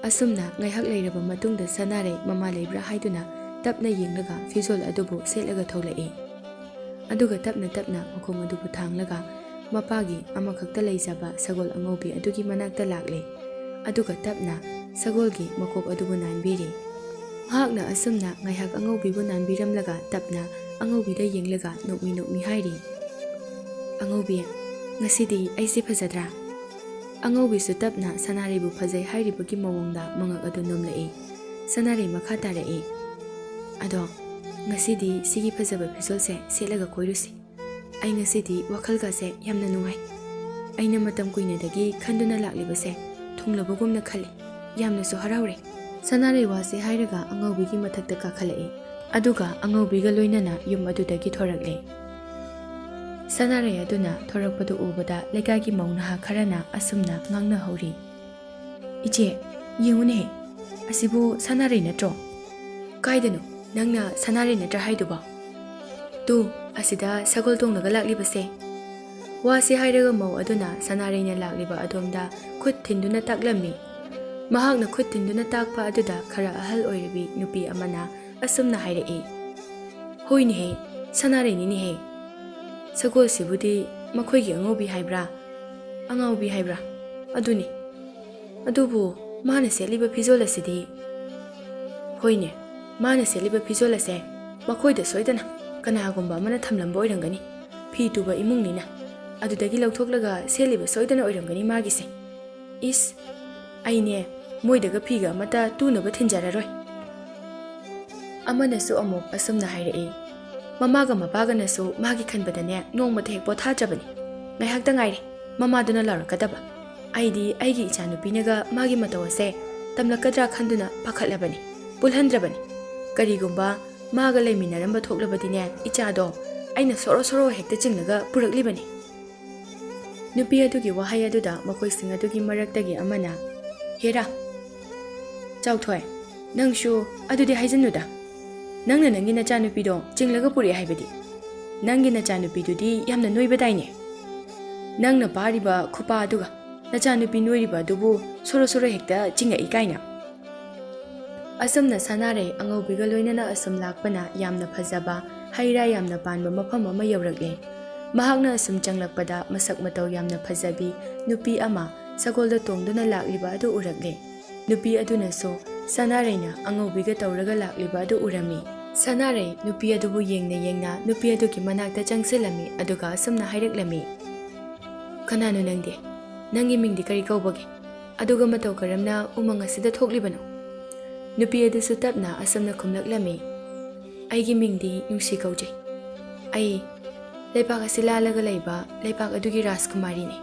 ꯑꯁꯨꯝꯅ ꯉꯥꯏꯍꯥꯛ ꯂꯩꯔꯕ ꯃꯇꯨꯡꯗ ꯁꯅꯥꯔꯩ ꯃꯃꯥ ꯂꯩꯕ꯭ꯔꯥ ꯍꯥꯏꯗꯨꯅ ꯇꯞꯅ ꯌꯦꯡꯂꯒ ꯐꯤꯖꯣꯜ ꯑꯗꯨꯕꯨ ꯁꯦꯠꯂꯒ ꯊꯣꯛꯂꯛꯏ꯫ ꯑꯗꯨꯒ ꯇꯞꯅ ꯇꯞꯅ ꯃꯈꯣꯡ ꯑꯗꯨꯕꯨ ꯊꯥꯡꯂꯒ ꯃꯄꯥꯒꯤ ꯑꯃꯈꯛꯇ ꯂꯩꯖꯕ ꯁꯒꯣꯜ ꯑꯉꯧꯕꯤ ꯑꯗꯨꯒꯤ ꯃꯅꯥꯛꯇ ꯂꯥꯛꯂꯦ꯫ ꯑꯗꯨꯒ ꯇꯞꯅ ꯁꯒꯣꯜꯒꯤ ꯃꯀꯣꯛ ꯑꯗꯨꯕꯨ ꯅꯥꯟꯕꯤꯔꯤ꯫ ꯃꯍꯥꯛꯅ ꯑꯁꯨꯝꯅ ꯉꯥꯏꯍꯥꯛ ꯑꯉꯧꯕꯤꯕꯨ ꯅꯥꯟꯕꯤꯔꯝꯂꯒ ꯇꯞꯅ ꯑꯉꯧꯕꯤꯗ ꯌꯦꯡꯂꯒ ꯅꯣꯛꯃꯤ ꯅꯣꯛꯃꯤ ꯍꯥꯏꯔꯤ, "ꯑꯉꯧꯕꯤ, ꯉꯁꯤꯗꯤ ꯑꯩꯁꯦ ꯐꯖꯗ꯭ꯔꯥ?" ꯑꯉꯧꯕꯤꯁꯨ ꯇꯞꯅ ꯁꯅꯥꯔꯩꯕꯨ ꯐꯖꯩ ꯍꯥꯏꯔꯤꯕꯒꯤ ꯃꯑꯣꯡꯗ ꯃꯉꯛ ꯑꯗꯨ ꯅꯣꯝꯂꯛꯏ꯫ ꯁꯅꯥꯔꯩ ꯃꯈꯥ ꯇꯥꯔꯛꯏ, "ꯑꯗꯣ, ꯉꯁꯤꯗꯤ ꯁꯤꯒꯤ ꯐꯖꯕ ꯐꯤꯖꯣꯜꯁꯦ ꯁꯦꯠꯂꯒ ꯀꯣꯏꯔꯨꯁꯤ꯫ ꯑꯩ ꯉꯁꯤꯗꯤ ꯋꯥꯈꯜꯒꯁꯦ ꯌꯥꯝꯅ ꯅꯨꯡꯉꯥꯏ꯫ ꯑꯩꯅ ꯃꯇꯝ ꯀꯨꯏꯅꯗꯒꯤ ꯈꯟꯗꯨꯅ ꯂꯥꯛꯂꯤꯕꯁꯦ ꯊꯨꯡꯂꯕꯒꯨꯝꯅ ꯈꯜꯂꯤ꯫ ꯌꯥꯝꯅꯁꯨ ꯍꯔꯥꯎꯔꯦ"꯫ ꯁꯅꯥꯔꯩ ꯋꯥꯁꯤ ꯍꯥꯏꯔꯒ ꯑꯉꯧꯕꯤꯒꯤ ꯃꯊꯛꯇ ꯀꯥꯈꯠꯂꯛꯏ꯫ ꯑꯗꯨꯒ ꯑꯉꯧꯕꯤꯒ ꯂꯣꯏꯅꯅ ꯌꯨꯝ ꯑꯗꯨꯗꯒꯤ ꯊꯣꯔꯛꯂꯦ꯫ ꯁꯅꯥꯔꯩ ꯑꯗꯨꯅ ꯊꯣꯔꯛꯄꯗꯨ ꯎꯕꯗ ꯂꯩꯀꯥꯏꯒꯤ ꯃꯧ ꯅꯍꯥ ꯈꯔꯅ ꯑꯁꯨꯝꯅ ꯉꯥꯡꯅꯍꯧꯔꯤ, "ꯏꯆꯦ, ꯌꯦꯡꯉꯨꯅꯦꯍꯦ, ꯑꯁꯤꯕꯨ ꯁꯅꯥꯔꯩ ꯅꯠꯇ꯭ꯔꯣ? ꯀꯥꯏꯗꯅꯣ ꯅꯪꯅ ꯁꯅꯥꯔꯩ ꯅꯠꯇ꯭ꯔꯥ ꯍꯥꯏꯗꯨꯕꯣ? ꯇꯨ, ꯑꯁꯤꯗ ꯁꯒꯣꯜ ꯇꯣꯡꯂꯒ ꯂꯥꯛꯂꯤꯕꯁꯦ꯫" ꯋꯥꯁꯤ ꯍꯥꯏꯔꯒ ꯃꯧ ꯑꯗꯨꯅ ꯁꯅꯥꯔꯩꯅ ꯂꯥꯛꯂꯤꯕ ꯑꯗꯣꯝꯗ ꯈꯨꯠ ꯊꯤꯟꯗꯨꯅ ꯇꯥꯛꯂꯝꯃꯤ꯫ ꯃꯍꯥꯛꯅ ꯈꯨꯠ ꯊꯤꯟꯗꯨꯅ ꯇꯥꯛꯄ ꯑꯗꯨꯗ ꯈꯔ ꯑꯍꯜ ꯑꯣꯏꯔꯕꯤ ꯅꯨꯄꯤ ꯑꯃꯅ ꯑꯁꯨꯝꯅ ꯍꯥꯏꯔꯛꯏ, "ꯍꯣꯏꯅꯦꯍꯦ, ꯁꯅꯥꯔꯩꯅꯤꯅꯦꯍꯦ꯫ ꯁꯒꯣꯜꯁꯤꯕꯨꯗꯤ ꯃꯈꯣꯏꯒꯤ ꯑꯉꯧꯕꯤ ꯍꯥꯏꯕ꯭ꯔꯥ? ꯑꯉꯥꯎꯕꯤ ꯍꯥꯏꯕ꯭ꯔꯥ? ꯑꯗꯨꯅꯤ꯫ ꯑꯗꯨꯕꯨ ꯃꯥꯅ ꯁꯦꯠꯂꯤꯕ ꯐꯤꯖꯣꯜ ꯑꯁꯤꯗꯤ?" "ꯍꯣꯏꯅꯦ, ꯃꯥꯅ ꯁꯦꯠꯂꯤꯕ ꯐꯤꯖꯣꯜ ꯑꯁꯦ ꯃꯈꯣꯏꯗ ꯁꯣꯏꯗꯅ ꯀꯅꯥꯒꯨꯝꯕ ꯑꯃꯅ ꯊꯝꯂꯝꯕ ꯑꯣꯏꯔꯝꯒꯅꯤ꯫ ꯐꯤ ꯇꯨꯕ ꯏꯃꯨꯡꯅꯤꯅ꯫ ꯑꯗꯨꯗꯒꯤ ꯂꯧꯊꯣꯛꯂꯒ ꯁꯦꯠꯂꯤꯕ ꯁꯣꯏꯗꯅ ꯑꯣꯏꯔꯝꯒꯅꯤ ꯃꯥꯒꯤꯁꯦ꯫ ꯏꯁ, ꯑꯩꯅꯦ ꯃꯣꯏꯗꯒ ꯐꯤꯒ ꯑꯃꯠꯇ ꯇꯨꯅꯕ ꯊꯤꯟꯖꯔꯔꯣꯏ꯫" ꯑꯃꯅꯁꯨ ꯑꯃꯨꯛ ꯑꯁꯨꯝꯅ ꯍꯥꯏꯔꯛꯏ, "ꯃꯃꯥꯒ ꯃꯄꯥꯒꯅꯁꯨ ꯃꯥꯒꯤ ꯈꯟꯕꯗꯅꯦ ꯅꯣꯡꯃꯇ ꯍꯦꯛ ꯄꯣꯊꯥꯗ꯭ꯔꯕꯅꯤ꯫ ꯉꯥꯏꯍꯥꯛꯇ ꯉꯥꯏꯔꯦ ꯃꯃꯥꯗꯨꯅ ꯂꯥꯎꯔꯛꯀꯗꯕ꯫ ꯑꯩꯗꯤ ꯑꯩꯒꯤ ꯏꯆꯥꯅꯨꯄꯤꯅꯒ ꯃꯥꯒꯤ ꯃꯇꯧ ꯑꯁꯦ ꯇꯝꯂꯛꯀꯗ꯭ꯔꯥ ꯈꯟꯗꯨꯅ ꯄꯥꯈꯠꯂꯕꯅꯤ, ꯄꯨꯜꯍꯟꯗ꯭ꯔꯕꯅꯤ꯫ ꯀꯔꯤꯒꯨꯝꯕ ꯃꯥꯒ ꯂꯩꯃꯤꯟꯅꯔꯝꯕ ꯊꯣꯛꯂꯕꯗꯤꯅꯦ, ꯏꯆꯥꯗꯣ ꯑꯩꯅ ꯁꯣꯔꯣ ꯁꯣꯔꯣ ꯍꯦꯛꯇ ꯆꯤꯡꯂꯒ ꯄꯨꯔꯛꯂꯤꯕꯅꯤ꯫" ꯅꯨꯄꯤ ꯑꯗꯨꯒꯤ ꯋꯥꯍꯩ ꯑꯗꯨꯗ ꯃꯈꯣꯏꯁꯤꯡ ꯑꯗꯨꯒꯤ ꯃꯔꯛꯇꯒꯤ ꯑꯃꯅ, "ꯍꯦꯔꯥ, ꯆꯥꯎꯊꯣꯏ, ꯅꯪꯁꯨ ꯑꯗꯨꯗꯤ ꯍꯥꯏꯖꯟꯅꯨꯗ꯫ ꯅꯪꯅ ꯅꯪꯒꯤ ꯅꯆꯥꯅꯨꯄꯤꯗꯣ ꯆꯤꯡꯂꯒ ꯄꯨꯔꯛꯑꯦ ꯍꯥꯏꯕꯗꯤ? ꯅꯪꯒꯤ ꯅꯆꯥꯅꯨꯄꯤꯗꯨꯗꯤ ꯌꯥꯝꯅ ꯅꯣꯏꯕꯗꯥꯏꯅꯦ? ꯅꯪꯅ ꯄꯥꯔꯤꯕ ꯈꯨꯄꯥ ꯑꯗꯨꯒ ꯅꯆꯥꯅꯨꯄꯤ ꯅꯣꯏꯔꯤꯕ ꯑꯗꯨꯕꯨ ꯁꯣꯔꯣ ꯁꯣꯔꯣ ꯍꯦꯛꯇ ꯆꯤꯡꯉꯛꯏ ꯀꯥꯏꯅ꯫" ꯑꯁꯨꯝꯅ ꯁꯅꯥꯔꯩ ꯑꯉꯧꯕꯤꯒ ꯂꯣꯏꯅꯅ ꯑꯁꯨꯝ ꯂꯥꯛꯄꯅ ꯌꯥꯝꯅ ꯐꯖꯕ ꯍꯩ ꯔꯥ ꯌꯥꯝꯅ ꯄꯥꯟꯕ ꯃꯐꯝ ꯑꯃ ꯌꯧꯔꯛꯂꯦ꯫ ꯃꯍꯥꯛꯅ ꯑꯁꯨꯝ ꯆꯪꯂꯛꯄꯗ ꯃꯁꯛ ꯃꯇꯧ ꯌꯥꯝꯅ ꯐꯖꯕꯤ ꯅꯨꯄꯤ ꯑꯃ ꯁꯒꯣꯜꯗ ꯇꯣꯡꯗꯨꯅ ꯂꯥꯛꯂꯤꯕ ꯑꯗꯨ ꯎꯔꯛꯂꯦ꯫ ꯅꯨꯄꯤ ꯑꯗꯨꯅꯁꯨ ꯁꯅꯥꯔꯩꯅ ꯑꯉꯧꯕꯤꯒ ꯇꯧꯔꯒ ꯂꯥꯛꯂꯤꯕ ꯑꯗꯨ ꯎꯔꯝꯃꯤ꯫ ꯁꯅꯥꯔꯩ ꯅꯨꯄꯤ ꯑꯗꯨꯕꯨ ꯌꯦꯡꯅ ꯌꯦꯡꯅ ꯅꯨꯄꯤ ꯑꯗꯨꯒꯤ ꯃꯅꯥꯛꯇ ꯆꯪꯁꯤꯜꯂꯝꯃꯤ, ꯑꯗꯨꯒ ꯑꯁꯨꯝꯅ ꯍꯥꯏꯔꯛꯂꯝꯃꯤ, "ꯀꯅꯥꯅꯣ ꯅꯪꯗꯤ? ꯅꯪꯒꯤ ꯃꯤꯡꯗꯤ ꯀꯔꯤ ꯀꯧꯕꯒꯦ? ꯑꯗꯨꯒ ꯃꯇꯧ ꯀꯔꯝꯅ ꯎꯃꯪ ꯑꯁꯤꯗ ꯊꯣꯛꯂꯤꯕꯅꯣ?" ꯅꯨꯄꯤ ꯑꯗꯨꯁꯨ ꯇꯞꯅ ꯑꯁꯨꯝꯅ ꯈꯨꯝꯂꯛꯂꯝꯃꯤ, "ꯑꯩꯒꯤ ꯃꯤꯡꯗꯤ ꯅꯨꯡꯁꯤ ꯀꯧꯖꯩ꯫ ꯑꯩ ꯂꯩꯄꯥꯛ ꯑꯁꯤ ꯂꯥꯜꯂꯒ ꯂꯩꯕ ꯂꯩꯄꯥꯛ ꯑꯗꯨꯒꯤ ꯔꯥꯖꯀꯨꯃꯥꯔꯤꯅꯤ꯫"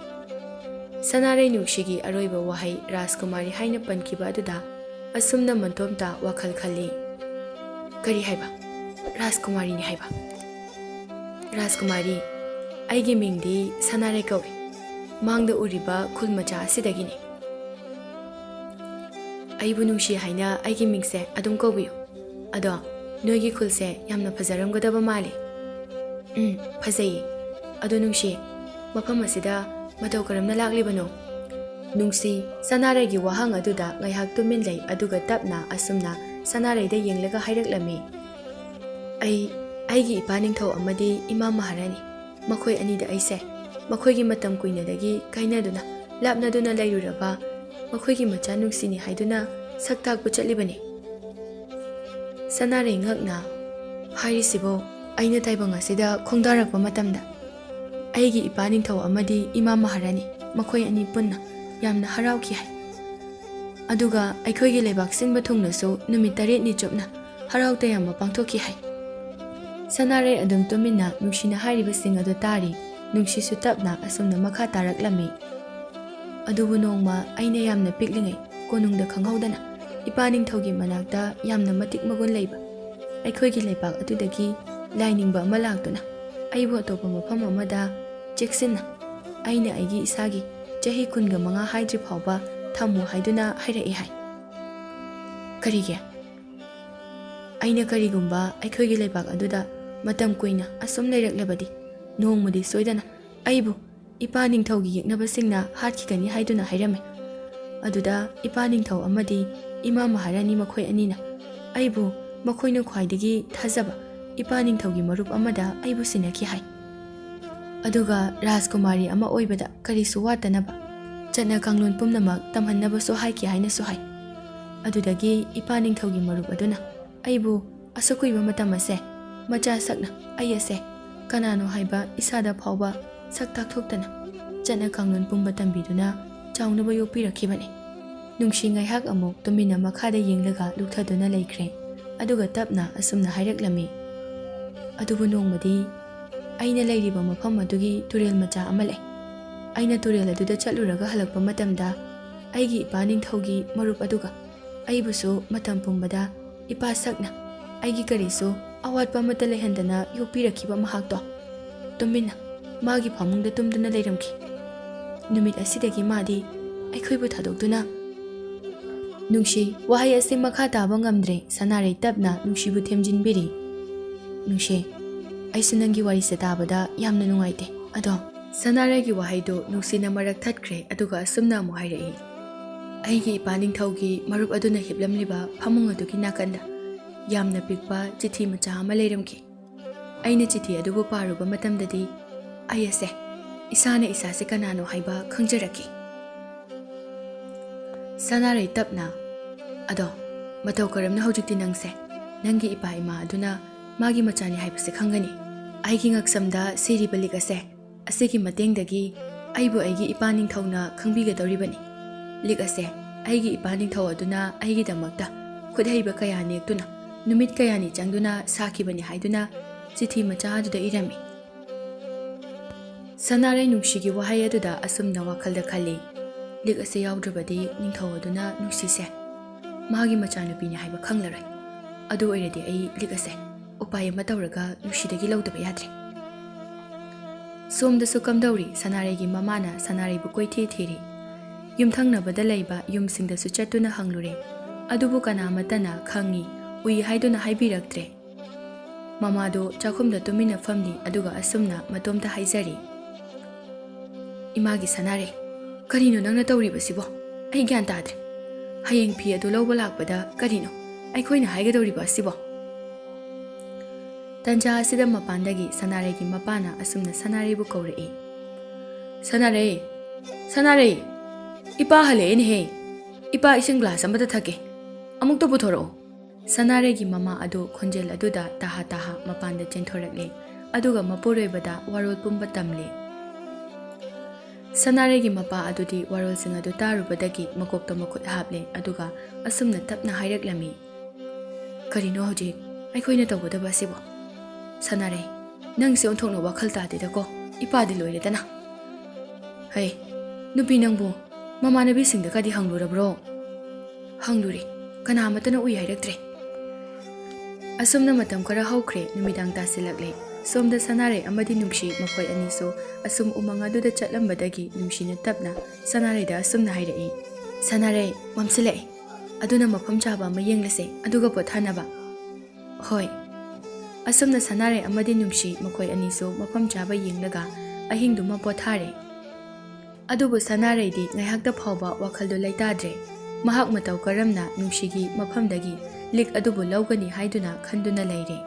ꯁꯅꯥꯔꯩ ꯅꯨꯡꯁꯤꯒꯤ ꯑꯔꯣꯏꯕ ꯋꯥꯍꯩ ꯔꯥꯖꯀꯨꯃꯥꯔꯤ ꯍꯥꯏꯅ ꯄꯟꯈꯤꯕ ꯑꯗꯨꯗ ꯑꯁꯨꯝꯅ ꯃꯟꯇꯣꯝꯇ ꯋꯥꯈꯜ ꯈꯜꯂꯤ꯫ "ꯀꯔꯤ ꯍꯥꯏꯕ? ꯔꯥꯖꯀꯨꯃꯥꯔꯤꯅꯤ ꯍꯥꯏꯕ꯫ ꯔꯥꯖꯀꯨꯃꯥꯔꯤ, ꯑꯩꯒꯤ ꯃꯤꯡꯗꯤ ꯁꯅꯥꯔꯩ ꯀꯧꯏ꯫ ꯃꯥꯡꯗ ꯎꯔꯤꯕ ꯈꯨꯜ ꯃꯆꯥ ꯑꯁꯤꯗꯒꯤꯅꯤ꯫ ꯑꯩꯕꯨ ꯅꯨꯡꯁꯤ ꯍꯥꯏꯅ ꯑꯩꯒꯤ ꯃꯤꯡꯁꯦ ꯑꯗꯨꯝ ꯀꯧꯕꯤꯌꯨ꯫ ꯑꯗꯣ, ꯅꯣꯏꯒꯤ ꯈꯨꯜꯁꯦ ꯌꯥꯝꯅ ꯐꯖꯔꯝꯒꯗꯕ ꯃꯥꯜꯂꯤ꯫ ꯎꯝ, ꯐꯖꯩꯌꯦ꯫ ꯑꯗꯣ ꯅꯨꯡꯁꯤ, ꯃꯐꯝ ꯑꯁꯤꯗ ꯃꯇꯧ ꯀꯔꯝꯅ ꯂꯥꯛꯂꯤꯕꯅꯣ? ꯅꯨꯡꯁꯤ ꯁꯅꯥꯔꯩꯒꯤ ꯋꯥꯍꯪ ꯑꯗꯨꯗ ꯉꯥꯏꯍꯥꯛ ꯇꯨꯃꯤꯟ ꯂꯩ, ꯑꯗꯨꯒ ꯇꯞꯅ ꯑꯁꯨꯝꯅ ꯁꯅꯥꯔꯩꯗ ꯌꯦꯡꯂꯒ ꯍꯥꯏꯔꯛꯂꯝꯃꯤ, "ꯑꯩ, ꯑꯩꯒꯤ ꯏꯄꯥ ꯅꯤꯡꯊꯧ ꯑꯃꯗꯤ ꯏꯃꯥ ꯃꯍꯥꯔꯥꯅꯤ, ꯃꯈꯣꯏ ꯑꯅꯤꯗ ꯑꯩꯁꯦ ꯃꯈꯣꯏꯒꯤ ꯃꯇꯝ ꯀꯨꯏꯅꯗꯒꯤ ꯀꯥꯏꯅꯗꯨꯅ, ꯂꯥꯞꯅꯗꯨꯅ ꯂꯩꯔꯨꯔꯕ ꯃꯈꯣꯏꯒꯤ ꯃꯆꯥ ꯅꯨꯡꯁꯤꯅꯤ ꯍꯥꯏꯗꯨꯅ ꯁꯛ ꯇꯥꯛꯄ ꯆꯠꯂꯤꯕꯅꯤ꯫" ꯁꯅꯥꯔꯩ ꯉꯛꯅ, "ꯍꯥꯏꯔꯤꯁꯤꯕꯨ?" ꯑꯩꯅ ꯇꯥꯏꯕꯪ ꯑꯁꯤꯗ ꯈꯣꯡꯗꯥꯔꯛꯄ ꯃꯇꯝꯗ ꯑꯩꯒꯤ ꯏꯄꯥ ꯅꯤꯡꯊꯧ ꯑꯃꯗꯤ ꯏꯃꯥ ꯃꯍꯥꯔꯥꯅꯤ, ꯃꯈꯣꯏ ꯑꯅꯤ ꯄꯨꯟꯅ ꯌꯥꯝꯅ ꯍꯔꯥꯎꯈꯤ ꯍꯥꯏ꯫ ꯑꯗꯨꯒ ꯑꯩꯈꯣꯏꯒꯤ ꯂꯩꯕꯥꯛ ꯁꯤꯟꯕ ꯊꯨꯡꯅꯁꯨ ꯅꯨꯃꯤꯠ ꯇꯔꯦꯠꯅꯤ ꯆꯨꯞꯅ ꯍꯔꯥꯎ ꯇꯌꯥꯝꯕ ꯄꯥꯡꯊꯣꯛꯈꯤ ꯍꯥꯏ꯫ ꯁꯅꯥꯔꯩ ꯑꯗꯨꯝ ꯇꯨꯃꯤꯟꯅ ꯅꯨꯡꯁꯤꯅ ꯍꯥꯏꯔꯤꯕꯁꯤꯡ ꯑꯗꯨ ꯇꯥꯔꯤ꯫ ꯅꯨꯡꯁꯤꯁꯨ ꯇꯞꯅ ꯑꯁꯨꯝꯅ ꯃꯈꯥ ꯇꯥꯔꯛꯂꯝꯃꯤ꯫ ꯑꯗꯨꯕꯨ ꯅꯣꯡꯃ ꯑꯩꯅ ꯌꯥꯝꯅ ꯄꯤꯛꯂꯤꯉꯩ ꯀꯣꯅꯨꯡꯗ ꯈꯪꯍꯧꯗꯅ ꯏꯄꯥ ꯅꯤꯡꯊꯧꯒꯤ ꯃꯅꯥꯛꯇ ꯌꯥꯝꯅ ꯃꯇꯤꯛ ꯃꯒꯨꯟ ꯂꯩꯕ ꯑꯩꯈꯣꯏꯒꯤ ꯂꯩꯕꯥꯛ ꯑꯗꯨꯗꯒꯤ ꯂꯥꯏꯅꯤꯡꯕ ꯑꯃ ꯂꯥꯛꯇꯨꯅ ꯑꯩꯕꯨ ꯑꯇꯣꯞꯄ ꯃꯐꯝ ꯑꯃꯗ ꯆꯦꯛꯁꯤꯟꯅ, ꯑꯩꯅ ꯑꯩꯒꯤ ꯏꯁꯥꯒꯤ ꯆꯍꯤ ꯀꯨꯟꯒ ꯃꯉꯥ ꯍꯥꯏꯗ꯭ꯔꯤ ꯐꯥꯎꯕ ꯊꯝꯃꯨ ꯍꯥꯏꯗꯨꯅ ꯍꯥꯏꯔꯛꯏ ꯍꯥꯏ꯫ ꯀꯔꯤꯒꯤ? ꯑꯩꯅ ꯀꯔꯤꯒꯨꯝꯕ ꯑꯩꯈꯣꯏꯒꯤ ꯂꯩꯕꯥꯛ ꯑꯗꯨꯗ ꯃꯇꯝ ꯀꯨꯏꯅ ꯑꯁꯨꯝ ꯂꯩꯔꯛꯂꯕꯗꯤ, ꯅꯣꯡꯃꯗꯤ ꯁꯣꯏꯗꯅ ꯑꯩꯕꯨ ꯏꯄꯥ ꯅꯤꯡꯊꯧꯒꯤ ꯌꯦꯛꯅꯕꯁꯤꯡꯅ ꯍꯥꯠꯈꯤꯒꯅꯤ ꯍꯥꯏꯗꯨꯅ ꯍꯥꯏꯔꯝꯃꯤ꯫ ꯑꯗꯨꯗ ꯏꯄꯥ ꯅꯤꯡꯊꯧ ꯑꯃꯗꯤ ꯏꯃꯥ ꯃꯍꯥꯔꯥꯅꯤ ꯃꯈꯣꯏ ꯑꯅꯤꯅ ꯑꯩꯕꯨ ꯃꯈꯣꯏꯅ ꯈ꯭ꯋꯥꯏꯗꯒꯤ ꯊꯥꯖꯕ ꯏꯄꯥ ꯅꯤꯡꯊꯧꯒꯤ ꯃꯔꯨꯞ ꯑꯃꯗ ꯑꯩꯕꯨ ꯁꯤꯟꯅꯈꯤ ꯍꯥꯏ꯫ ꯑꯗꯨꯒ ꯔꯥꯖꯀꯨꯃꯥꯔꯤ ꯑꯃ ꯑꯣꯏꯕꯗ ꯀꯔꯤꯁꯨ ꯋꯥꯠꯇꯅꯕ, ꯆꯠꯅ ꯀꯥꯡꯂꯣꯟ ꯄꯨꯝꯅꯃꯛ ꯇꯝꯍꯟꯅꯕꯁꯨ ꯍꯥꯏꯈꯤ ꯍꯥꯏꯅꯁꯨ ꯍꯥꯏ꯫ ꯑꯗꯨꯗꯒꯤ ꯏꯄꯥ ꯅꯤꯡꯊꯧꯒꯤ ꯃꯔꯨꯞ ꯑꯗꯨꯅ ꯑꯩꯕꯨ ꯑꯁꯨꯛ ꯀꯨꯏꯕ ꯃꯇꯝ ꯑꯁꯦ ꯃꯆꯥ ꯁꯛꯅ ꯑꯩ ꯑꯁꯦ ꯀꯅꯥꯅꯣ ꯍꯥꯏꯕ ꯏꯁꯥꯗ ꯐꯥꯎꯕ ꯁꯛ ꯇꯥꯛꯊꯣꯛꯇꯅ, ꯆꯠꯅ ꯀꯥꯡꯂꯣꯟ ꯄꯨꯝꯕ ꯇꯝꯕꯤꯗꯨꯅ ꯆꯥꯎꯅꯕ ꯌꯣꯛꯄꯤꯔꯛꯈꯤꯕꯅꯤ꯫ ꯅꯨꯡꯁꯤ ꯉꯥꯏꯍꯥꯛ ꯑꯃꯨꯛ ꯇꯨꯃꯤꯟꯅ ꯃꯈꯥꯗ ꯌꯦꯡꯂꯒ ꯂꯨꯞꯊꯗꯨꯅ ꯂꯩꯈ꯭ꯔꯦ꯫ ꯑꯗꯨꯒ ꯇꯞꯅ ꯑꯁꯨꯝꯅ ꯍꯥꯏꯔꯛꯂꯝꯃꯤ, "ꯑꯗꯨꯕꯨ ꯅꯣꯡꯃꯗꯤ ꯑꯩꯅ ꯂꯩꯔꯤꯕ ꯃꯐꯝ ꯑꯗꯨꯒꯤ ꯇꯨꯔꯦꯜ ꯃꯆꯥ ꯑꯃ ꯂꯩ꯫ ꯑꯩꯅ ꯇꯨꯔꯦꯜ ꯑꯗꯨꯗ ꯆꯠꯂꯨꯔꯒ ꯍꯜꯂꯛꯄ ꯃꯇꯝꯗ ꯑꯩꯒꯤ ꯏꯄꯥ ꯅꯤꯡꯊꯧꯒꯤ ꯃꯔꯨꯞ ꯑꯗꯨꯒ ꯑꯩꯕꯨꯁꯨ ꯃꯇꯝ ꯄꯨꯝꯕꯗ ꯏꯄꯥ ꯁꯛꯅ ꯑꯩꯒꯤ ꯀꯔꯤꯁꯨ ꯑꯋꯥꯠꯄ ꯑꯃꯠꯇ ꯂꯩꯍꯟꯗꯅ ꯌꯣꯛꯄꯤꯔꯛꯈꯤꯕ ꯃꯍꯥꯛꯇꯣ ꯇꯨꯃꯤꯟꯅ ꯃꯥꯒꯤ ꯐꯃꯨꯡꯗ ꯇꯨꯝꯗꯨꯅ ꯂꯩꯔꯝꯈꯤ꯫ ꯅꯨꯃꯤꯠ ꯑꯁꯤꯗꯒꯤ ꯃꯥꯗꯤ ꯑꯩꯈꯣꯏꯕꯨ ꯊꯥꯗꯣꯛꯇꯨꯅ꯫ ꯅꯨꯡꯁꯤ, ꯋꯥꯍꯩ ꯑꯁꯤ ꯃꯈꯥ ꯇꯥꯕ ꯉꯝꯗ꯭ꯔꯦ꯫ ꯁꯅꯥꯔꯩ ꯇꯞꯅ ꯅꯨꯡꯁꯤꯕꯨ ꯊꯦꯝꯖꯤꯟꯕꯤꯔꯤ꯫ ꯅꯨꯡꯁꯤ, ꯑꯩꯁꯨ ꯅꯪꯒꯤ ꯋꯥꯔꯤꯁꯦ ꯇꯥꯕꯗ ꯌꯥꯝꯅ ꯅꯨꯡꯉꯥꯏꯇꯦ꯫ ꯑꯗꯣ ꯁꯅꯥꯔꯩꯒꯤ ꯋꯥꯍꯩꯗꯨ ꯅꯨꯡꯁꯤꯅ ꯃꯔꯛ ꯊꯠꯈ꯭ꯔꯦ, ꯑꯗꯨꯒ ꯑꯁꯨꯝꯅ ꯑꯃꯨꯛ ꯍꯥꯏꯔꯛꯏ, ꯑꯩꯒꯤ ꯏꯄꯥ ꯅꯤꯡꯊꯧꯒꯤ ꯃꯔꯨꯞ ꯑꯗꯨꯅ ꯍꯤꯞꯂꯝꯂꯤꯕ ꯐꯃꯨꯡ ꯑꯗꯨꯒꯤ ꯅꯥꯀꯟꯗ ꯌꯥꯝꯅ ꯄꯤꯛꯄ ꯆꯤꯊꯤ ꯃꯆꯥ ꯑꯃ ꯂꯩꯔꯝꯈꯤ꯫ ꯑꯩꯅ ꯆꯤꯊꯤ ꯑꯗꯨꯕꯨ ꯄꯥꯔꯨꯕ ꯃꯇꯝꯗꯗꯤ ꯑꯩ ꯑꯁꯦ, ꯏꯁꯥꯅ ꯏꯁꯥꯁꯦ ꯀꯅꯥꯅꯣ ꯍꯥꯏꯕ ꯈꯪꯖꯔꯛꯈꯤ꯫ ꯁꯅꯥꯔꯩ ꯇꯞꯅ, ꯑꯗꯣ ꯃꯇꯧ ꯀꯔꯝꯅ ꯍꯧꯖꯤꯛꯇꯤ ꯅꯪꯁꯦ ꯅꯪꯒꯤ ꯏꯄꯥ ꯏꯃꯥ ꯑꯗꯨꯅ ꯃꯥꯒꯤ ꯃꯆꯥꯅꯤ ꯍꯥꯏꯕꯁꯦ ꯈꯪꯒꯅꯤ? ꯑꯩꯒꯤ ꯉꯛꯁꯝꯗ ꯁꯤꯔꯤꯕ ꯂꯤꯛ ꯑꯁꯦ, ꯑꯁꯤꯒꯤ ꯃꯇꯦꯡꯗꯒꯤ ꯑꯩꯕꯨ ꯑꯩꯒꯤ ꯏꯄꯥ ꯅꯤꯡꯊꯧꯅ ꯈꯪꯕꯤꯒꯗꯧꯔꯤꯕꯅꯤ꯫ ꯂꯤꯛ ꯑꯁꯦ ꯑꯩꯒꯤ ꯏꯄꯥ ꯅꯤꯡꯊꯧ ꯑꯗꯨꯅ ꯑꯩꯒꯤꯗꯃꯛꯇ ꯈꯨꯠ ꯍꯩꯕ ꯀꯌꯥ ꯅꯦꯛꯇꯨꯅ, ꯅꯨꯃꯤꯠ ꯀꯌꯥꯅꯤ ꯆꯪꯗꯨꯅ ꯁꯥꯈꯤꯕꯅꯤ ꯍꯥꯏꯗꯨꯅ ꯆꯤꯊꯤ ꯃꯆꯥ ꯑꯗꯨꯗ ꯏꯔꯝꯃꯤ꯫ ꯁꯅꯥꯔꯩ ꯅꯨꯡꯁꯤꯒꯤ ꯋꯥꯍꯩ ꯑꯗꯨꯗ ꯑꯁꯨꯝꯅ ꯋꯥꯈꯜꯗ ꯈꯜꯂꯤ, ꯂꯤꯛ ꯑꯁꯤ ꯌꯥꯎꯗ꯭ꯔꯕꯗꯤ ꯅꯤꯡꯊꯧ ꯑꯗꯨꯅ ꯅꯨꯡꯁꯤꯁꯦ ꯃꯥꯒꯤ ꯃꯆꯥꯅꯨꯄꯤꯅꯤ ꯍꯥꯏꯕ ꯈꯪꯂꯔꯣꯏ꯫ ꯑꯗꯨ ꯑꯣꯏꯔꯗꯤ ꯑꯩ ꯂꯤꯛ ꯑꯁꯦ ꯎꯄꯥꯏ ꯑꯃ ꯇꯧꯔꯒ ꯅꯨꯡꯁꯤꯗꯒꯤ ꯂꯧꯗꯕ ꯌꯥꯗ꯭ꯔꯦ꯫ ꯁꯣꯝꯗꯁꯨ ꯀꯝꯗꯧꯔꯤ? ꯁꯅꯥꯔꯩꯒꯤ ꯃꯃꯥꯅ ꯁꯅꯥꯔꯩꯕꯨ ꯀꯣꯏꯊꯤ ꯊꯤꯔꯤ꯫ ꯌꯨꯝꯊꯪꯅꯕꯗ ꯂꯩꯕ ꯌꯨꯝꯁꯤꯡꯗꯁꯨ ꯆꯠꯇꯨꯅ ꯍꯪꯂꯨꯔꯦ, ꯑꯗꯨꯕꯨ ꯀꯅꯥꯃꯠꯇꯅ ꯈꯪꯉꯤ, ꯎꯏ ꯍꯥꯏꯗꯨꯅ ꯍꯥꯏꯕꯤꯔꯛꯇ꯭ꯔꯦ꯫ ꯃꯃꯥꯗꯨ ꯆꯥꯛꯈꯨꯝꯗ ꯇꯨꯃꯤꯟꯅ ꯐꯝꯂꯤ, ꯑꯗꯨꯒ ꯑꯁꯨꯝꯅ ꯃꯇꯣꯝꯇ ꯍꯥꯏꯖꯔꯤ, ꯏꯃꯥꯒꯤ ꯁꯅꯥꯔꯩ, ꯀꯔꯤꯅꯣ ꯅꯪꯅ ꯇꯧꯔꯤꯕꯁꯤꯕꯣ? ꯑꯩ ꯒ꯭ꯌꯥꯟ ꯇꯥꯗ꯭ꯔꯦ꯫ ꯍꯌꯦꯡ ꯐꯤ ꯑꯗꯨ ꯂꯧꯕ ꯂꯥꯛꯄꯗ ꯀꯔꯤꯅꯣ ꯑꯩꯈꯣꯏꯅ ꯍꯥꯏꯒꯗꯧꯔꯤꯕ ꯑꯁꯤꯕꯣ? ꯇꯟꯖꯥ ꯑꯁꯤꯗ ꯃꯄꯥꯟꯗꯒꯤ ꯁꯅꯥꯔꯩꯒꯤ ꯃꯄꯥꯅ ꯑꯁꯨꯝꯅ ꯁꯅꯥꯔꯩꯕꯨ ꯀꯧꯔꯛꯏ, ꯁꯅꯥꯔꯩ, ꯁꯅꯥꯔꯩ, ꯏꯄꯥ ꯍꯜꯂꯛꯑꯦꯅꯦꯍꯦ꯫ ꯏꯄꯥ, ꯏꯁꯤꯡ ꯒ꯭ꯂꯥꯁ ꯑꯃꯇ ꯊꯛꯀꯦ꯫ ꯑꯃꯨꯛꯇ ꯄꯨꯊꯣꯔꯛꯑꯣ꯫ ꯁꯅꯥꯔꯩꯒꯤ ꯃꯃꯥ ꯑꯗꯨ ꯈꯣꯟꯖꯦꯜ ꯑꯗꯨꯗ ꯇꯥꯍꯥ ꯇꯥꯍꯥ ꯃꯄꯥꯟꯗ ꯆꯦꯟꯊꯣꯔꯛꯂꯦ, ꯑꯗꯨꯒ ꯃꯄꯨꯔꯣꯏꯕꯗ ꯋꯥꯔꯣꯜ ꯄꯨꯝꯕ ꯇꯝꯂꯦ꯫ ꯁꯅꯥꯔꯩꯒꯤ ꯃꯄꯥ ꯑꯗꯨꯗꯤ ꯋꯥꯔꯣꯜꯁꯤꯡ ꯑꯗꯨ ꯇꯥꯔꯨꯕꯗꯒꯤ ꯃꯀꯣꯛꯇ ꯃꯈꯨꯠ ꯍꯥꯞꯂꯦ, ꯑꯗꯨꯒ ꯑꯁꯨꯝꯅ ꯇꯞꯅ ꯍꯥꯏꯔꯛꯂꯝꯃꯤ, ꯀꯔꯤꯅꯣ ꯍꯧꯖꯤꯛ ꯑꯩꯈꯣꯏꯅ ꯇꯧꯒꯗꯕ ꯑꯁꯤꯕꯣ? ꯁꯅꯥꯔꯩ, ꯅꯪꯁꯦ ꯑꯣꯟꯊꯣꯛꯅ ꯋꯥꯈꯜ ꯇꯥꯗꯦꯗꯀꯣ, ꯏꯄꯥꯗꯤ ꯂꯣꯏꯔꯦꯗꯅ꯫ ꯍꯩ, ꯅꯨꯄꯤ ꯅꯪꯕꯨ ꯃꯃꯥꯟꯅꯕꯤꯁꯤꯡꯗꯒꯗꯤ ꯍꯪꯂꯨꯔꯕ꯭ꯔꯣ? ꯍꯪꯂꯨꯔꯦ, ꯀꯅꯥꯃꯠꯇꯅ ꯎꯏ ꯍꯥꯏꯔꯛꯇ꯭ꯔꯦ꯫ ꯑꯁꯨꯝꯅ ꯃꯇꯝ ꯈꯔ ꯍꯧꯈ꯭ꯔꯦ꯫ ꯅꯨꯃꯤꯗꯥꯡ ꯇꯥꯁꯤꯜꯂꯛꯂꯦ꯫ ꯁꯣꯝꯗ ꯁꯅꯥꯔꯩ ꯑꯃꯗꯤ ꯅꯨꯡꯁꯤ ꯃꯈꯣꯏ ꯑꯅꯤꯁꯨ ꯑꯁꯨꯝ ꯎꯃꯪ ꯑꯗꯨꯗ ꯆꯠꯂꯝꯕꯗꯒꯤ ꯅꯨꯡꯁꯤꯅ ꯇꯞꯅ ꯁꯅꯥꯔꯩꯗ ꯑꯁꯨꯝꯅ ꯍꯥꯏꯔꯛꯏ, "ꯁꯅꯥꯔꯩ, ꯃꯝꯁꯤꯜꯂꯛꯑꯦ꯫ ꯑꯗꯨꯅ ꯃꯐꯝ ꯆꯥꯕ ꯑꯃ ꯌꯦꯡꯂꯁꯦ, ꯑꯗꯨꯒ ꯄꯣꯊꯥꯅꯕ꯫" "ꯍꯣꯏ꯫" ꯑꯁꯨꯝꯅ ꯁꯅꯥꯔꯩ ꯑꯃꯗꯤ ꯅꯨꯡꯁꯤ ꯃꯈꯣꯏ ꯑꯅꯤꯁꯨ ꯃꯐꯝ ꯆꯥꯕ ꯌꯦꯡꯂꯒ ꯑꯍꯤꯡꯗꯨꯃ ꯄꯣꯊꯥꯔꯦ꯫ ꯑꯗꯨꯕꯨ ꯁꯅꯥꯔꯩꯗꯤ ꯉꯥꯏꯍꯥꯛꯇ ꯐꯥꯎꯕ ꯋꯥꯈꯜꯗꯨ ꯂꯩꯇꯥꯗ꯭ꯔꯦ꯫ ꯃꯍꯥꯛ ꯃꯇꯧ ꯀꯔꯝꯅ ꯅꯨꯡꯁꯤꯒꯤ ꯃꯐꯝꯗꯒꯤ ꯂꯤꯛ ꯑꯗꯨꯕꯨ ꯂꯧꯒꯅꯤ ꯍꯥꯏꯗꯨꯅ ꯈꯟꯗꯨꯅ ꯂꯩꯔꯦ꯫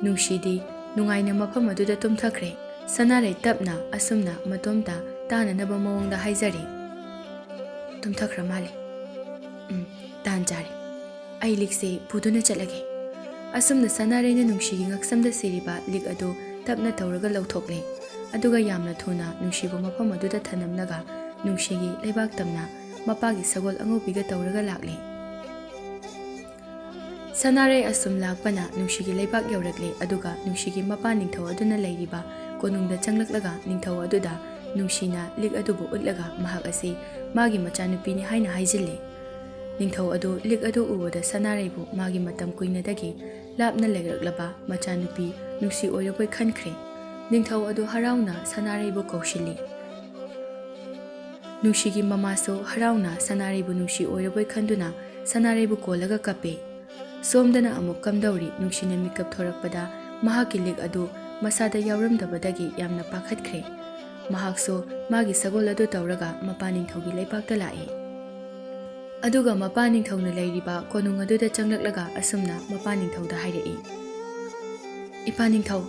ꯅꯨꯡꯁꯤꯗꯤ ꯅꯨꯡꯉꯥꯏꯅ ꯃꯐꯝ ꯑꯗꯨꯗ ꯇꯨꯝꯊꯈ꯭ꯔꯦ꯫ ꯁꯅꯥꯔꯩ ꯇꯞꯅ ꯑꯁꯨꯝꯅ ꯃꯇꯣꯝꯇ ꯇꯥꯅꯅꯕ ꯃꯑꯣꯡꯗ ꯍꯥꯏꯖꯔꯦ, "ꯇꯨꯝꯊꯈ꯭ꯔ ꯃꯥꯜꯂꯦ꯫ ꯎꯝ, ꯇꯥꯟ ꯆꯥꯔꯦ꯫ ꯑꯩ ꯂꯤꯛꯁꯦ ꯄꯨꯗꯨꯅ ꯆꯠꯂꯒꯦ꯫" ꯑꯁꯨꯝꯅ ꯁꯅꯥꯔꯩꯅ ꯅꯨꯡꯁꯤꯒꯤ ꯉꯛꯁꯝꯗ ꯁꯤꯔꯤꯕ ꯂꯤꯛ ꯑꯗꯨ ꯇꯞꯅ ꯇꯧꯔꯒ ꯂꯧꯊꯣꯛꯂꯦ꯫ ꯑꯗꯨꯒ ꯌꯥꯝꯅ ꯊꯨꯅ ꯅꯨꯡꯁꯤꯕꯨ ꯃꯐꯝ ꯑꯗꯨꯗ ꯊꯅꯝꯂꯒ ꯅꯨꯡꯁꯤꯒꯤ ꯂꯩꯕꯥꯛ ꯇꯝꯅ ꯃꯄꯥꯒꯤ ꯁꯒꯣꯜ ꯑꯉꯧꯕꯤꯒ ꯇꯧꯔꯒ ꯂꯥꯛꯂꯦ꯫ ꯁꯅꯥꯔꯩ ꯑꯁꯨꯝ ꯂꯥꯛꯄꯅ ꯅꯨꯡꯁꯤꯒꯤ ꯂꯩꯕꯥꯛ ꯌꯧꯔꯛꯂꯦ, ꯑꯗꯨꯒ ꯅꯨꯡꯁꯤꯒꯤ ꯃꯄꯥ ꯅꯤꯡꯊꯧ ꯑꯗꯨꯅ ꯂꯩꯔꯤꯕ ꯀꯣꯅꯨꯡꯗ ꯆꯪꯂꯛꯂꯒ ꯅꯤꯡꯊꯧ ꯑꯗꯨꯗ ꯅꯨꯡꯁꯤꯅ ꯂꯤꯛ ꯑꯗꯨꯕꯨ ꯎꯠꯂꯒ ꯃꯍꯥꯛ ꯑꯁꯤ ꯃꯥꯒꯤ ꯃꯆꯥꯅꯨꯄꯤꯅꯤ ꯍꯥꯏꯅ ꯍꯥꯏꯖꯤꯜꯂꯤ꯫ ꯅꯤꯡꯊꯧ ꯑꯗꯨ ꯂꯤꯛ ꯑꯗꯨ ꯎꯕꯗ ꯁꯅꯥꯔꯩꯕꯨ ꯃꯥꯒꯤ ꯃꯇꯝ ꯀꯨꯏꯅꯗꯒꯤ ꯂꯥꯞꯅ ꯂꯩꯔꯛꯂꯕ ꯃꯆꯥꯅꯨꯄꯤ ꯅꯨꯡꯁꯤ ꯑꯣꯏꯔꯕꯣꯏ ꯈꯟꯈ꯭ꯔꯦ꯫ ꯅꯤꯡꯊꯧ ꯑꯗꯨ ꯍꯔꯥꯎꯅ ꯁꯅꯥꯔꯩꯕꯨ ꯀꯧꯁꯤꯜꯂꯤ꯫ ꯅꯨꯡꯁꯤꯒꯤ ꯃꯃꯥꯁꯨ ꯍꯔꯥꯎꯅ ꯁꯅꯥꯔꯩꯕꯨ ꯅꯨꯡꯁꯤ ꯑꯣꯏꯔꯕꯣꯏ ꯈꯟꯗꯨꯅ ꯁꯅꯥꯔꯩꯕꯨ ꯀꯣꯜꯂꯒ ꯀꯞꯄꯦ꯫ ꯁꯣꯝꯗꯅ ꯑꯃꯨꯛ ꯀꯝꯗꯧꯔꯤ ꯅꯨꯡꯁꯤꯅ ꯃꯤꯀꯞ ꯊꯣꯔꯛꯄꯗ ꯃꯍꯥꯛꯀꯤ ꯂꯤꯛ ꯑꯗꯨ ꯃꯁꯥꯗ ꯌꯥꯎꯔꯝꯗꯕꯗꯒꯤ ꯌꯥꯝꯅ ꯄꯥꯈꯠꯈ꯭ꯔꯦ꯫ ꯃꯍꯥꯛꯁꯨ ꯃꯥꯒꯤ ꯁꯒꯣꯜ ꯑꯗꯨ ꯇꯧꯔꯒ ꯃꯄꯥ ꯅꯤꯡꯊꯧꯒꯤ ꯂꯩꯄꯥꯛꯇ ꯂꯥꯛꯏ꯫ ꯑꯗꯨꯒ ꯃꯄꯥ ꯅꯤꯡꯊꯧꯅ ꯂꯩꯔꯤꯕ ꯀꯣꯅꯨꯡ ꯑꯗꯨꯗ ꯆꯪꯂꯛꯂꯒ ꯑꯁꯨꯝꯅ ꯃꯄꯥ ꯅꯤꯡꯊꯧꯗ ꯍꯥꯏꯔꯛꯏ, "ꯏꯄꯥ ꯅꯤꯡꯊꯧ,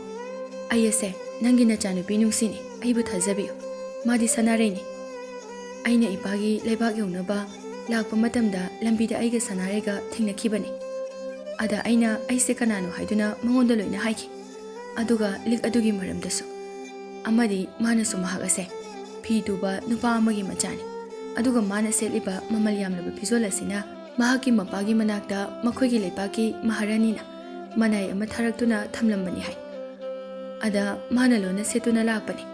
ꯑꯩ ꯑꯁꯦ ꯅꯪꯒꯤ ꯅꯆꯥꯅꯨꯄꯤ ꯅꯨꯡꯁꯤꯅꯤ, ꯑꯩꯕꯨ ꯊꯥꯖꯕꯤꯌꯨ꯫ ꯃꯥꯗꯤ ꯁꯅꯥꯔꯩꯅꯤ꯫ ꯑꯩꯅ ꯏꯄꯥꯒꯤ ꯂꯩꯕꯥꯛ ꯌꯧꯅꯕ ꯂꯥꯛꯄ ꯃꯇꯝꯗ ꯂꯝꯕꯤꯗ ꯑꯩꯒ ꯁꯅꯥꯔꯩꯒ ꯊꯦꯡꯅꯈꯤꯕꯅꯤ꯫ ꯑꯗ ꯑꯩꯅ ꯑꯩꯁꯦ ꯀꯅꯥꯅꯣ ꯍꯥꯏꯗꯨꯅ ꯃꯉꯣꯟꯗ ꯂꯣꯏꯅ ꯍꯥꯏꯈꯤ, ꯑꯗꯨꯒ ꯂꯤꯛ ꯑꯗꯨꯒꯤ ꯃꯔꯝꯗꯁꯨ꯫ ꯑꯃꯗꯤ ꯃꯥꯅꯁꯨ ꯃꯍꯥꯛ ꯑꯁꯦ ꯐꯤ ꯇꯨꯕ ꯅꯨꯄꯥ ꯑꯃꯒꯤ ꯃꯆꯥꯅꯤ, ꯑꯗꯨꯒ ꯃꯥꯅ ꯁꯦꯠꯂꯤꯕ ꯃꯃꯜ ꯌꯥꯝꯂꯕ ꯐꯤꯖꯣꯜ ꯑꯁꯤꯅ ꯃꯍꯥꯛꯀꯤ ꯃꯄꯥꯒꯤ ꯃꯅꯥꯛꯇ ꯃꯈꯣꯏꯒꯤ ꯂꯩꯄꯥꯛꯀꯤ ꯃꯍꯥꯔꯥꯅꯤꯅ ꯃꯅꯥꯏ ꯑꯃ ꯊꯥꯔꯛꯇꯨꯅ ꯊꯝꯂꯝꯕꯅꯤ ꯍꯥꯏ꯫ ꯑꯗ ꯃꯥꯅ ꯂꯣꯟꯅ ꯁꯦꯠꯇꯨꯅ ꯂꯥꯛꯄꯅꯤ꯫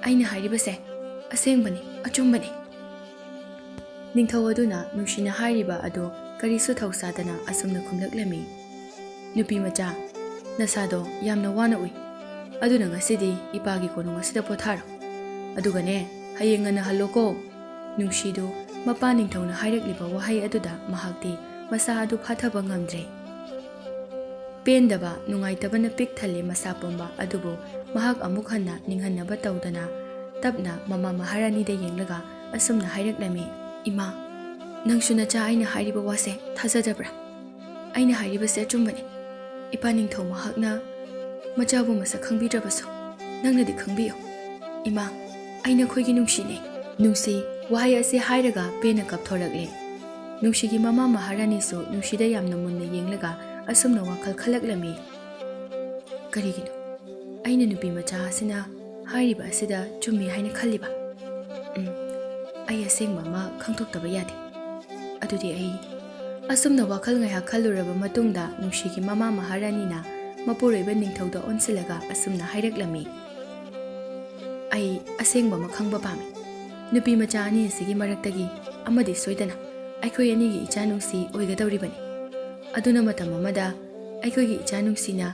ꯑꯩꯅ ꯍꯥꯏꯔꯤꯕꯁꯦ ꯑꯁꯦꯡꯕꯅꯤ, ꯑꯆꯨꯝꯕꯅꯤ꯫" ꯅꯤꯡꯊꯧ ꯑꯗꯨꯅ ꯅꯨꯡꯁꯤꯅ ꯍꯥꯏꯔꯤꯕ ꯑꯗꯨ ꯀꯔꯤꯁꯨ ꯊꯧꯁꯥꯗꯅ ꯑꯁꯨꯝꯅ ꯈꯨꯝꯂꯛꯂꯝꯃꯤ, "ꯅꯨꯄꯤ ꯃꯆꯥ, ꯅꯁꯥꯗꯣ ꯌꯥꯝꯅ ꯋꯥꯅ ꯎꯏ꯫ ꯑꯗꯨꯅ ꯉꯁꯤꯗꯤ ꯏꯄꯥꯒꯤ ꯀꯣꯅꯨꯡ ꯑꯁꯤꯗ ꯄꯣꯊꯥꯔꯣ꯫ ꯑꯗꯨꯒꯅꯦ, ꯍꯌꯦꯡ ꯉꯟꯅ ꯍꯜꯂꯣꯀꯣ꯫" ꯅꯨꯡꯁꯤꯗꯨ ꯃꯄꯥ ꯅꯤꯡꯊꯧꯅ ꯍꯥꯏꯔꯛꯂꯤꯕ ꯋꯥꯍꯩ ꯑꯗꯨꯗ ꯃꯍꯥꯛꯇꯤ ꯃꯁꯥ ꯑꯗꯨ ꯐꯥꯊꯕ ꯉꯝꯗ꯭ꯔꯦ꯫ ꯄꯦꯟꯗꯕ, ꯅꯨꯡꯉꯥꯏꯇꯕꯅ ꯄꯤꯛ ꯊꯜꯂꯦ ꯃꯁꯥ ꯄꯨꯝꯕ ꯑꯗꯨꯕꯨ ꯃꯍꯥꯛ ꯑꯃꯨꯛ ꯍꯟꯅ ꯅꯤꯡꯍꯟꯅꯕ ꯇꯧꯗꯅ ꯇꯞꯅ ꯃꯃꯥ ꯃꯍꯥꯔꯥꯅꯤꯗ ꯌꯦꯡꯂꯒ ꯑꯁꯨꯝꯅ ꯍꯥꯏꯔꯛꯂꯝꯃꯤ, "ꯏꯃꯥ, ꯅꯪꯁꯨ ꯅꯆꯥ ꯑꯩꯅ ꯍꯥꯏꯔꯤꯕ ꯋꯥꯁꯦ ꯊꯥꯖꯗꯕ꯭ꯔꯥ? ꯑꯩꯅ ꯍꯥꯏꯔꯤꯕꯁꯦ ꯑꯆꯨꯝꯕꯅꯤ꯫ ꯏꯄꯥ ꯅꯤꯡꯊꯧ ꯃꯍꯥꯛꯅ ꯃꯆꯥꯕꯨ ꯃꯁꯛ ꯈꯪꯕꯤꯗ꯭ꯔꯕꯁꯨ ꯅꯪꯅꯗꯤ ꯈꯪꯕꯤꯌꯨ꯫ ꯏꯃꯥ, ꯑꯩ ꯅꯈꯣꯏꯒꯤ ꯅꯨꯡꯁꯤꯅꯦ꯫" ꯅꯨꯡꯁꯤ ꯋꯥꯍꯩ ꯑꯁꯤ ꯍꯥꯏꯔꯒ ꯄꯦꯟꯅ ꯀꯞꯊꯣꯔꯛꯂꯦ꯫ ꯅꯨꯡꯁꯤꯒꯤ ꯃꯃꯥ ꯃꯍꯥꯔꯥꯅꯤꯁꯨ ꯅꯨꯡꯁꯤꯗ ꯌꯥꯝꯅ ꯃꯨꯟꯅ ꯌꯦꯡꯂꯒ ꯑꯁꯨꯝꯅ ꯋꯥꯈꯜ ꯈꯜꯂꯛꯂꯝꯃꯤ, "ꯀꯔꯤꯒꯤꯅꯣ ꯑꯩꯅ ꯅꯨꯄꯤ ꯃꯆꯥ ꯑꯁꯤꯅ ꯍꯥꯏꯔꯤꯕ ꯑꯁꯤꯗ ꯆꯨꯝꯃꯤ ꯍꯥꯏꯅ ꯈꯜꯂꯤꯕ? ꯎꯝ, ꯑꯩ ꯑꯁꯦꯡꯕ ꯑꯃ ꯈꯪꯗꯣꯛꯇꯕ ꯌꯥꯗꯦ꯫ ꯑꯗꯨꯗꯤ ꯑꯩ..." ꯑꯁꯨꯝꯅ ꯋꯥꯈꯜ ꯉꯥꯏꯍꯥꯛ ꯈꯜꯂꯨꯔꯕ ꯃꯇꯨꯡꯗ ꯅꯨꯡꯁꯤꯒꯤ ꯃꯃꯥ ꯃꯍꯥꯔꯥꯅꯤꯅ ꯃꯄꯨꯔꯣꯏꯕ ꯅꯤꯡꯊꯧꯗ ꯑꯣꯟꯁꯤꯜꯂꯒ ꯑꯁꯨꯝꯅ ꯍꯥꯏꯔꯛꯂꯝꯃꯤ, "ꯑꯩ ꯑꯁꯦꯡꯕ ꯑꯃ ꯈꯪꯕ ꯄꯥꯝꯃꯤ꯫ ꯅꯨꯄꯤ ꯃꯆꯥ ꯑꯅꯤ ꯑꯁꯤꯒꯤ ꯃꯔꯛꯇꯒꯤ ꯑꯃꯗꯤ ꯁꯣꯏꯗꯅ ꯑꯩꯈꯣꯏ ꯑꯅꯤꯒꯤ ꯏꯆꯥ ꯅꯨꯡꯁꯤ ꯑꯣꯏꯒꯗꯧꯔꯤꯕꯅꯤ꯫ ꯑꯗꯨꯅ ꯃꯇꯝ ꯑꯃꯗ ꯑꯩꯈꯣꯏꯒꯤ ꯏꯆꯥ ꯅꯨꯡꯁꯤꯅ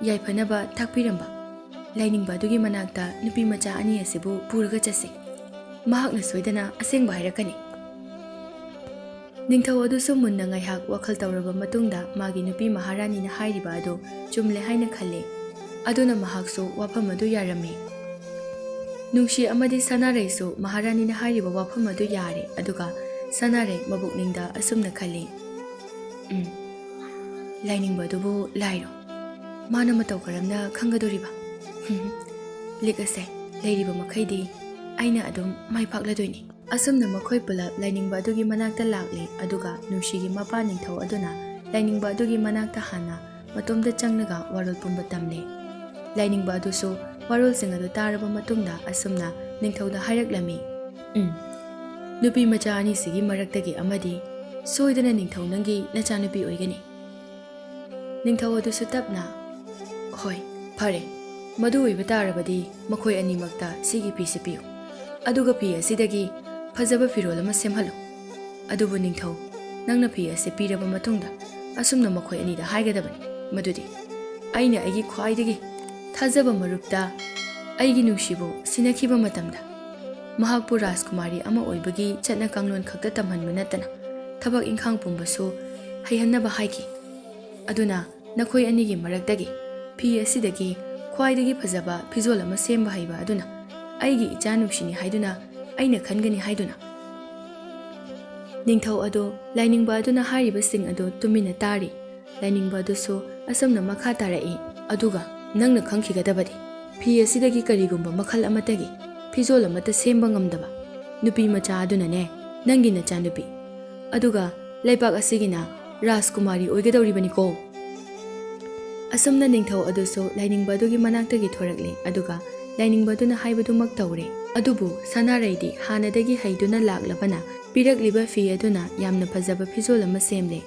ꯌꯥꯏꯐꯅꯕ ꯇꯥꯛꯄꯤꯔꯝꯕ ꯂꯥꯏꯅꯤꯡꯕ ꯑꯗꯨꯒꯤ ꯃꯅꯥꯛꯇ ꯅꯨꯄꯤ ꯃꯆꯥ ꯑꯅꯤ ꯑꯁꯤꯕꯨ ꯄꯨꯔꯒ ꯆꯠꯁꯤ꯫ ꯃꯍꯥꯛꯅ ꯁꯣꯏꯗꯅ ꯑꯁꯦꯡꯕ ꯍꯥꯏꯔꯛꯀꯅꯤ꯫" ꯅꯤꯡꯊꯧ ꯑꯗꯨꯁꯨ ꯃꯨꯟꯅ ꯉꯥꯏꯍꯥꯛ ꯋꯥꯈꯜ ꯇꯧꯔꯕ ꯃꯇꯨꯡꯗ ꯃꯥꯒꯤ ꯅꯨꯄꯤ ꯃꯍꯥꯔꯥꯅꯤꯅ ꯍꯥꯏꯔꯤꯕ ꯑꯗꯨ ꯆꯨꯝꯂꯦ ꯍꯥꯏꯅ ꯈꯜꯂꯦ꯫ ꯑꯗꯨꯅ ꯃꯍꯥꯛꯁꯨ ꯋꯥꯐꯝ ꯑꯗꯨ ꯌꯥꯔꯝꯃꯤ꯫ ꯅꯨꯡꯁꯤ ꯑꯃꯗꯤ ꯁꯅꯥꯔꯩꯁꯨ ꯃꯍꯥꯔꯥꯅꯤꯅ ꯍꯥꯏꯔꯤꯕ ꯋꯥꯐꯝ ꯑꯗꯨ ꯌꯥꯔꯦ, ꯑꯗꯨꯒ ꯁꯅꯥꯔꯩ ꯃꯕꯨꯛꯅꯤꯡꯗ ꯑꯁꯨꯝꯅ ꯈꯜꯂꯤ, "ꯎꯝ, ꯂꯥꯏꯅꯤꯡꯕ ꯑꯗꯨꯕꯨ ꯂꯥꯏꯔꯣ? ꯃꯥꯅ ꯃꯇꯧ ꯀꯔꯝꯅ ꯈꯪꯒꯗꯧꯔꯤꯕ? ꯂꯤꯛ ꯑꯁꯦ ꯂꯩꯔꯤꯕ ꯃꯈꯩꯗꯤ ꯑꯩꯅ ꯑꯗꯨꯝ ꯃꯥꯏ ꯄꯥꯛꯂꯗꯣꯏꯅꯤ꯫" ꯑꯁꯨꯝꯅ ꯃꯈꯣꯏ ꯄꯨꯂꯞ ꯂꯥꯏꯅꯤꯡꯕ ꯑꯗꯨꯒꯤ ꯃꯅꯥꯛꯇ ꯂꯥꯛꯂꯦ, ꯑꯗꯨꯒ ꯅꯨꯡꯁꯤꯒꯤ ꯃꯄꯥ ꯅꯤꯡꯊꯧ ꯑꯗꯨꯅ ꯂꯥꯏꯅꯤꯡꯕ ꯑꯗꯨꯒꯤ ꯃꯅꯥꯛꯇ ꯍꯥꯟꯅ ꯃꯇꯣꯝꯇ ꯆꯪꯂꯒ ꯋꯥꯔꯣꯜ ꯄꯨꯝꯕ ꯇꯝꯂꯦ꯫ ꯂꯥꯏꯅꯤꯡꯕ ꯑꯗꯨꯁꯨ ꯋꯥꯔꯣꯜꯁꯤꯡ ꯑꯗꯨ ꯇꯥꯔꯕ ꯃꯇꯨꯡꯗ ꯑꯁꯨꯝꯅ ꯅꯤꯡꯊꯧꯗ ꯍꯥꯏꯔꯛꯂꯝꯃꯤ, "ꯎꯝ, ꯅꯨꯄꯤ ꯃꯆꯥ ꯑꯅꯤꯁꯤꯒꯤ ꯃꯔꯛꯇꯒꯤ ꯑꯃꯗꯤ ꯁꯣꯏꯗꯅ ꯅꯤꯡꯊꯧ ꯅꯪꯒꯤ ꯅꯆꯥꯅꯨꯄꯤ ꯑꯣꯏꯒꯅꯤ꯫" ꯅꯤꯡꯊꯧ ꯑꯗꯨꯁꯨ ꯇꯞꯅ, "ꯍꯣꯏ, ꯐꯔꯦ, ꯃꯗꯨ ꯑꯣꯏꯕ ꯇꯥꯔꯕꯗꯤ ꯃꯈꯣꯏ ꯑꯅꯤꯃꯛꯇ ꯁꯤꯒꯤ ꯐꯤꯁꯤ ꯄꯤꯌꯨ, ꯑꯗꯨꯒ ꯐꯤ ꯑꯁꯤꯗꯒꯤ ꯐꯖꯕ ꯐꯤꯔꯣꯜ ꯑꯃ ꯁꯦꯝꯍꯜꯂꯨ꯫ ꯑꯗꯨꯕꯨ ꯅꯤꯡꯊꯧ, ꯅꯪꯅ ꯐꯤ ꯑꯁꯤ ꯄꯤꯔꯕ ꯃꯇꯨꯡꯗ ꯑꯁꯨꯝꯅ ꯃꯈꯣꯏ ꯑꯅꯤꯗ ꯍꯥꯏꯒꯗꯕꯅꯤ ꯃꯗꯨꯗꯤ, ꯑꯩꯅ ꯑꯩꯒꯤ ꯈ꯭ꯋꯥꯏꯗꯒꯤ ꯊꯥꯖꯕ ꯃꯔꯨꯞꯇ ꯑꯩꯒꯤ ꯅꯨꯡꯁꯤꯕꯨ ꯁꯤꯟꯅꯈꯤꯕ ꯃꯇꯝꯗ, ꯃꯍꯥꯛꯄꯨ ꯔꯥꯖꯀꯨꯃꯥꯔꯤ ꯑꯃ ꯑꯣꯏꯕꯒꯤ ꯆꯠꯅ ꯀꯥꯡꯂꯣꯟ ꯈꯛꯇ ꯇꯝꯍꯟꯕ ꯅꯠꯇꯅ ꯊꯕꯛ ꯏꯪꯈꯥꯡ ꯄꯨꯝꯕꯁꯨ ꯍꯩꯍꯟꯅꯕ ꯍꯥꯏꯈꯤ꯫ ꯑꯗꯨꯅ ꯅꯈꯣꯏ ꯑꯅꯤꯒꯤ ꯃꯔꯛꯇꯒꯤ ꯐꯤ ꯑꯁꯤꯗꯒꯤ ꯈ꯭ꯋꯥꯏꯗꯒꯤ ꯐꯖꯕ ꯐꯤꯖꯣꯜ ꯑꯃ ꯁꯦꯝꯕ ꯍꯩꯕ ꯑꯗꯨꯅ ꯑꯩꯒꯤ ꯏꯆꯥ ꯅꯨꯡꯁꯤꯅꯤ ꯍꯥꯏꯗꯨꯅ ꯑꯩꯅ ꯈꯟꯒꯅꯤ ꯍꯥꯏꯗꯨꯅ꯫ ꯅꯤꯡꯊꯧ ꯑꯗꯣ ꯂꯥꯏꯅꯤꯡꯕ ꯑꯗꯨꯅ ꯍꯥꯏꯔꯤꯕꯁꯤꯡ ꯑꯗꯨ ꯇꯨꯃꯤꯟꯅ ꯇꯥꯔꯤ꯫ ꯂꯥꯏꯅꯤꯡꯕ ꯑꯗꯨꯁꯨ ꯑꯁꯨꯝꯅ ꯃꯈꯥ ꯇꯥꯔꯛꯏ, ꯑꯗꯨꯒ ꯅꯪꯅ ꯈꯪꯈꯤꯒꯗꯕꯗꯤ, ꯐꯤ ꯑꯁꯤꯗꯒꯤ ꯀꯔꯤꯒꯨꯝꯕ ꯃꯈꯜ ꯑꯃꯠꯇꯒꯤ ꯐꯤꯖꯣꯜ ꯑꯃꯠꯇ ꯁꯦꯝꯕ ꯉꯝꯗꯕ ꯅꯨꯄꯤ ꯃꯆꯥ ꯑꯗꯨꯅꯅꯦ, ꯅꯪꯒꯤ ꯅꯆꯥꯅꯨꯄꯤ, ꯑꯗꯨꯒ ꯂꯩꯕꯥꯛ ꯑꯁꯤꯒꯤꯅ ꯔꯥꯖꯀꯨꯃꯥꯔꯤ ꯑꯣꯏꯒꯗꯧꯔꯤꯕꯅꯤꯀꯣ꯫ ꯑꯁꯨꯝꯅ ꯅꯤꯡꯊꯧ ꯑꯗꯨꯁꯨ ꯂꯥꯏꯅꯤꯡꯕ ꯑꯗꯨꯒꯤ ꯃꯅꯥꯛꯇꯒꯤ ꯊꯣꯔꯛꯂꯦ, ꯑꯗꯨꯒ ꯂꯥꯏꯅꯤꯡꯕ ꯑꯗꯨꯅ ꯍꯥꯏꯕꯗꯨꯃꯛ ꯇꯧꯔꯦ꯫ ꯑꯗꯨꯕꯨ ꯁꯅꯥꯔꯩꯗꯤ ꯍꯥꯟꯅꯗꯒꯤ ꯍꯩꯗꯨꯅ ꯂꯥꯛꯂꯕꯅ ꯄꯤꯔꯛꯂꯤꯕ ꯐꯤ ꯑꯗꯨꯅ ꯌꯥꯝꯅ ꯐꯖꯕ ꯐꯤꯖꯣꯜ ꯑꯃ ꯁꯦꯝꯂꯦ꯫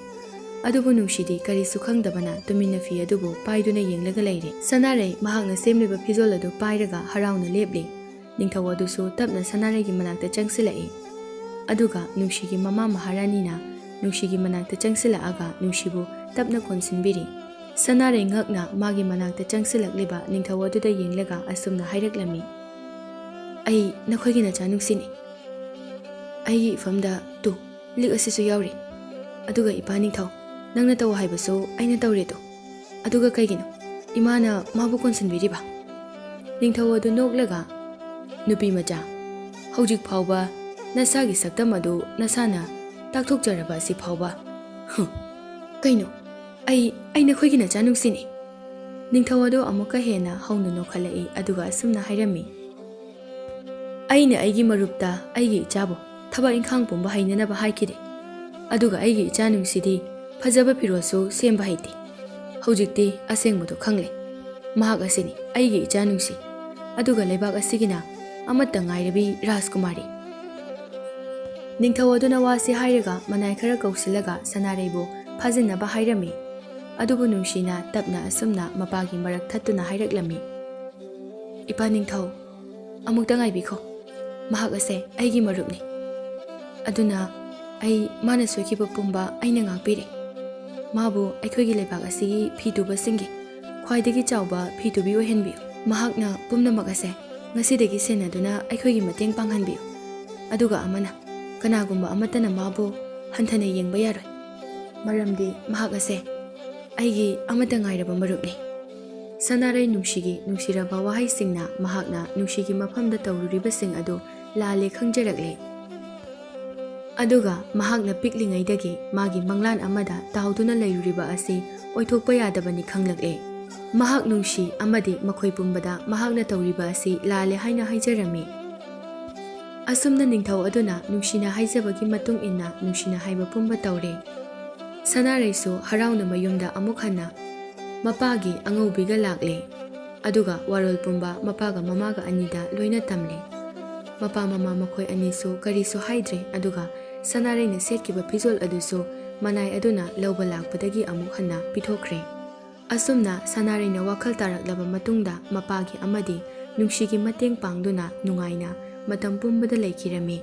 ꯑꯗꯨꯕꯨ ꯅꯨꯡꯁꯤꯗꯤ ꯀꯔꯤꯁꯨ ꯈꯪꯗꯕꯅ ꯇꯨꯃꯤꯟꯅ ꯐꯤ ꯑꯗꯨꯕꯨ ꯄꯥꯏꯗꯨꯅ ꯌꯦꯡꯂꯒ ꯂꯩꯔꯦ꯫ ꯁꯅꯥꯔꯩ ꯃꯍꯥꯛꯅ ꯁꯦꯝꯂꯤꯕ ꯐꯤꯖꯣꯜ ꯑꯗꯨ ꯄꯥꯏꯔꯒ ꯍꯔꯥꯎꯅ ꯂꯦꯞꯂꯤ꯫ ꯅꯤꯡꯊꯧ ꯑꯗꯨꯁꯨ ꯇꯞꯅ ꯁꯅꯥꯔꯩꯒꯤ ꯃꯅꯥꯛꯇ ꯆꯪꯁꯤꯜꯂꯛꯏ꯫ ꯑꯗꯨꯒ ꯅꯨꯡꯁꯤꯒꯤ ꯃꯃꯥ ꯃꯍꯥꯔꯥꯅꯤꯅ ꯅꯨꯡꯁꯤꯒꯤ ꯃꯅꯥꯛꯇ ꯆꯪꯁꯤꯜꯂꯛꯑꯒ ꯅꯨꯡꯁꯤꯕꯨ ꯇꯞꯅ ꯀꯣꯟꯁꯤꯟꯕꯤꯔꯤ꯫ ꯁꯅꯥꯔꯩ ꯉꯛꯅ ꯃꯥꯒꯤ ꯃꯅꯥꯛꯇ ꯆꯪꯁꯤꯜꯂꯛꯂꯤꯕ ꯅꯤꯡꯊꯧ ꯑꯗꯨꯗ ꯌꯦꯡꯂꯒ ꯑꯁꯨꯝꯅ ꯍꯥꯏꯔꯛꯂꯝꯃꯤ, "ꯑꯩ ꯅꯈꯣꯏꯒꯤ ꯅꯆꯥ ꯅꯨꯡꯁꯤꯅꯤ꯫ ꯑꯩꯒꯤ ꯏꯐꯝꯗ ꯇꯨ, ꯂꯤꯛ ꯑꯁꯤꯁꯨ ꯌꯥꯎꯔꯤ꯫ ꯑꯗꯨꯒ ꯏꯄꯥ ꯅꯤꯡꯊꯧ, ꯅꯪꯅ ꯇꯧ ꯍꯥꯏꯕꯁꯨ ꯑꯩꯅ ꯇꯧꯔꯦꯗꯣ꯫ ꯑꯗꯨꯒ ꯀꯩꯒꯤꯅꯣ ꯏꯃꯥꯅ ꯃꯥꯕꯨ ꯀꯣꯟꯁꯤꯟꯕꯤꯔꯤꯕ?" ꯅꯤꯡꯊꯧ ꯑꯗꯨ ꯅꯣꯛꯂꯒ, "ꯅꯨꯄꯤ ꯃꯆꯥ, ꯍꯧꯖꯤꯛ ꯐꯥꯎꯕ ꯅꯁꯥꯒꯤ ꯁꯛꯇꯝ ꯑꯗꯨ ꯅꯁꯥꯅ ꯇꯥꯛꯊꯣꯛꯆꯔꯕ ꯑꯁꯤ ꯐꯥꯎꯕ꯫ ꯍꯨꯝ, ꯀꯩꯅꯣ? ꯑꯩ, ꯑꯩ ꯅꯈꯣꯏꯒꯤ ꯅꯆꯥ ꯅꯨꯡꯁꯤꯅꯤ?" ꯅꯤꯡꯊꯧ ꯑꯗꯨ ꯑꯃꯨꯛꯀ ꯍꯦꯟꯅ ꯍꯧꯅ ꯅꯣꯛꯈꯠꯂꯛꯏ, ꯑꯗꯨꯒ ꯑꯁꯨꯝꯅ ꯍꯥꯏꯔꯝꯃꯤ, "ꯑꯩꯅ ꯑꯩꯒꯤ ꯃꯔꯨꯞꯇ ꯑꯩꯒꯤ ꯏꯆꯥꯕꯨ ꯊꯕꯛ ꯏꯪꯈꯥꯡ ꯄꯨꯝꯕ ꯍꯩꯅꯅꯕ ꯍꯥꯏꯈꯤꯗꯦ, ꯑꯗꯨꯒ ꯑꯩꯒꯤ ꯏꯆꯥ ꯅꯨꯡꯁꯤꯗꯤ ꯐꯖꯕ ꯐꯤꯔꯣꯜꯁꯨ ꯁꯦꯝꯕ ꯍꯩꯇꯦ꯫ ꯍꯧꯖꯤꯛꯇꯤ ꯑꯁꯦꯡꯕꯗꯨ ꯈꯪꯂꯦ꯫ ꯃꯍꯥꯛ ꯑꯁꯤꯅꯤ ꯑꯩꯒꯤ ꯏꯆꯥ ꯅꯨꯡꯁꯤ, ꯑꯗꯨꯒ ꯂꯩꯕꯥꯛ ꯑꯁꯤꯒꯤꯅ ꯑꯃꯠꯇ ꯉꯥꯏꯔꯕꯤ ꯔꯥꯖꯀꯨꯃꯥꯔꯤ꯫" ꯅꯤꯡꯊꯧ ꯑꯗꯨꯅ ꯋꯥꯁꯤ ꯍꯥꯏꯔꯒ ꯃꯅꯥꯏ ꯈꯔ ꯀꯧꯁꯤꯜꯂꯒ ꯁꯅꯥꯔꯩꯕꯨ ꯐꯥꯖꯤꯟꯅꯕ ꯍꯥꯏꯔꯝꯃꯤ꯫ ꯑꯗꯨꯕꯨ ꯅꯨꯡꯁꯤꯅ ꯇꯞꯅ ꯑꯁꯨꯝꯅ ꯃꯄꯥꯒꯤ ꯃꯔꯛ ꯊꯠꯇꯨꯅ ꯍꯥꯏꯔꯛꯂꯝꯃꯤ, "ꯏꯄꯥ ꯅꯤꯡꯊꯧ, ꯑꯃꯨꯛꯇ ꯉꯥꯏꯕꯤꯈꯣ꯫ ꯃꯍꯥꯛ ꯑꯁꯦ ꯑꯩꯒꯤ ꯃꯔꯨꯞꯅꯤ꯫ ꯑꯗꯨꯅ ꯑꯩ ꯃꯥꯅ ꯁꯣꯏꯈꯤꯕ ꯄꯨꯝꯕ ꯑꯩꯅ ꯉꯥꯛꯄꯤꯔꯦ꯫ ꯃꯥꯕꯨ ꯑꯩꯈꯣꯏꯒꯤ ꯂꯩꯕꯥꯛ ꯑꯁꯤꯒꯤ ꯐꯤ ꯇꯨꯕꯁꯤꯡꯒꯤ ꯈ꯭ꯋꯥꯏꯗꯒꯤ ꯆꯥꯎꯕ ꯐꯤ ꯇꯨꯕꯤ ꯑꯣꯏꯍꯟꯕꯤꯌꯨ꯫ ꯃꯍꯥꯛꯅ ꯄꯨꯝꯅꯃꯛ ꯑꯁꯦ ꯉꯁꯤꯗꯒꯤ ꯁꯦꯟꯅꯗꯨꯅ ꯑꯩꯈꯣꯏꯒꯤ ꯃꯇꯦꯡ ꯄꯥꯡꯍꯟꯕꯤꯌꯨ꯫ ꯑꯗꯨꯒ ꯑꯃꯅ, ꯀꯅꯥꯒꯨꯝꯕ ꯑꯃꯠꯇꯅ ꯃꯥꯕꯨ ꯍꯟꯊꯅ ꯌꯦꯡꯕ ꯌꯥꯔꯣꯏ, ꯃꯔꯝꯗꯤ ꯃꯍꯥꯛ ꯑꯁꯦ ꯑꯩꯒꯤ ꯑꯃꯠꯇ ꯉꯥꯏꯔꯕ ꯃꯔꯨꯞꯅꯤ꯫ ꯁꯅꯥꯔꯩ ꯅꯨꯡꯁꯤꯒꯤ ꯅꯨꯡꯁꯤꯔꯕ ꯋꯥꯍꯩꯁꯤꯡꯅ ꯃꯍꯥꯛꯅ ꯅꯨꯡꯁꯤꯒꯤ ꯃꯐꯝꯗ ꯇꯧꯔꯨꯔꯤꯕꯁꯤꯡ ꯑꯗꯨ ꯂꯥꯜꯂꯦ ꯈꯪꯖꯔꯛꯂꯦ꯫ ꯑꯗꯨꯒ ꯃꯍꯥꯛꯅ ꯄꯤꯛꯂꯤꯉꯩꯗꯒꯤ ꯃꯥꯒꯤ ꯃꯪꯂꯥꯟ ꯑꯃꯗ ꯇꯥꯎꯗꯨꯅ ꯂꯩꯔꯨꯔꯤꯕ ꯑꯁꯤ ꯑꯣꯏꯊꯣꯛꯄ ꯌꯥꯗꯕꯅꯤ ꯈꯪꯂꯛꯂꯦ꯫ ꯃꯍꯥꯛ ꯅꯨꯡꯁꯤ ꯑꯃꯗꯤ ꯃꯈꯣꯏ ꯄꯨꯝꯕꯗ ꯃꯍꯥꯛꯅ ꯇꯧꯔꯤꯕ ꯑꯁꯤ ꯂꯥꯜꯂꯦ ꯍꯥꯏꯅ ꯍꯥꯏꯖꯔꯝꯃꯤ꯫ ꯑꯁꯨꯝꯅ ꯅꯤꯡꯊꯧ ꯑꯗꯨꯅ ꯅꯨꯡꯁꯤꯅ ꯍꯥꯏꯖꯕꯒꯤ ꯃꯇꯨꯡ ꯏꯟꯅ ꯅꯨꯡꯁꯤꯅ ꯍꯥꯏꯕ ꯄꯨꯝꯕ ꯇꯧꯔꯦ꯫ ꯁꯅꯥꯔꯩꯁꯨ ꯍꯔꯥꯎꯅ ꯃꯌꯨꯝꯗ ꯑꯃꯨꯛ ꯍꯟꯅ ꯃꯄꯥꯒꯤ ꯑꯉꯧꯕꯤꯒ ꯂꯥꯛꯂꯦ꯫ ꯑꯗꯨꯒ ꯋꯥꯔꯣꯜ ꯄꯨꯝꯕ ꯃꯄꯥꯒ ꯃꯃꯥꯒ ꯑꯅꯤꯗ ꯂꯣꯏꯅ ꯇꯝꯂꯦ꯫ ꯃꯄꯥ ꯃꯃꯥ ꯃꯈꯣꯏ ꯑꯅꯤꯁꯨ ꯀꯔꯤꯁꯨ ꯍꯥꯏꯗ꯭ꯔꯦ, ꯑꯗꯨꯒ ꯁꯅꯥꯔꯩꯅ ꯁꯦꯠꯈꯤꯕ ꯐꯤꯖꯣꯜ ꯑꯗꯨꯁꯨ ꯃꯅꯥꯏ ꯑꯗꯨꯅ ꯂꯧꯕ ꯂꯥꯛꯄꯗꯒꯤ ꯑꯃꯨꯛ ꯍꯟꯅ ꯄꯤꯊꯣꯛꯈ꯭ꯔꯦ꯫ ꯑꯁꯨꯝꯅ ꯁꯅꯥꯔꯩꯅ ꯋꯥꯈꯜ ꯇꯥꯔꯛꯂꯕ ꯃꯇꯨꯡꯗ ꯃꯄꯥꯒꯤ ꯑꯃꯗꯤ ꯅꯨꯡꯁꯤꯒꯤ ꯃꯇꯦꯡ ꯄꯥꯡꯗꯨꯅ ꯅꯨꯡꯉꯥꯏꯅ ꯃꯇꯝ ꯄꯨꯝꯕꯗ ꯂꯩꯈꯤꯔꯝꯃꯤ꯫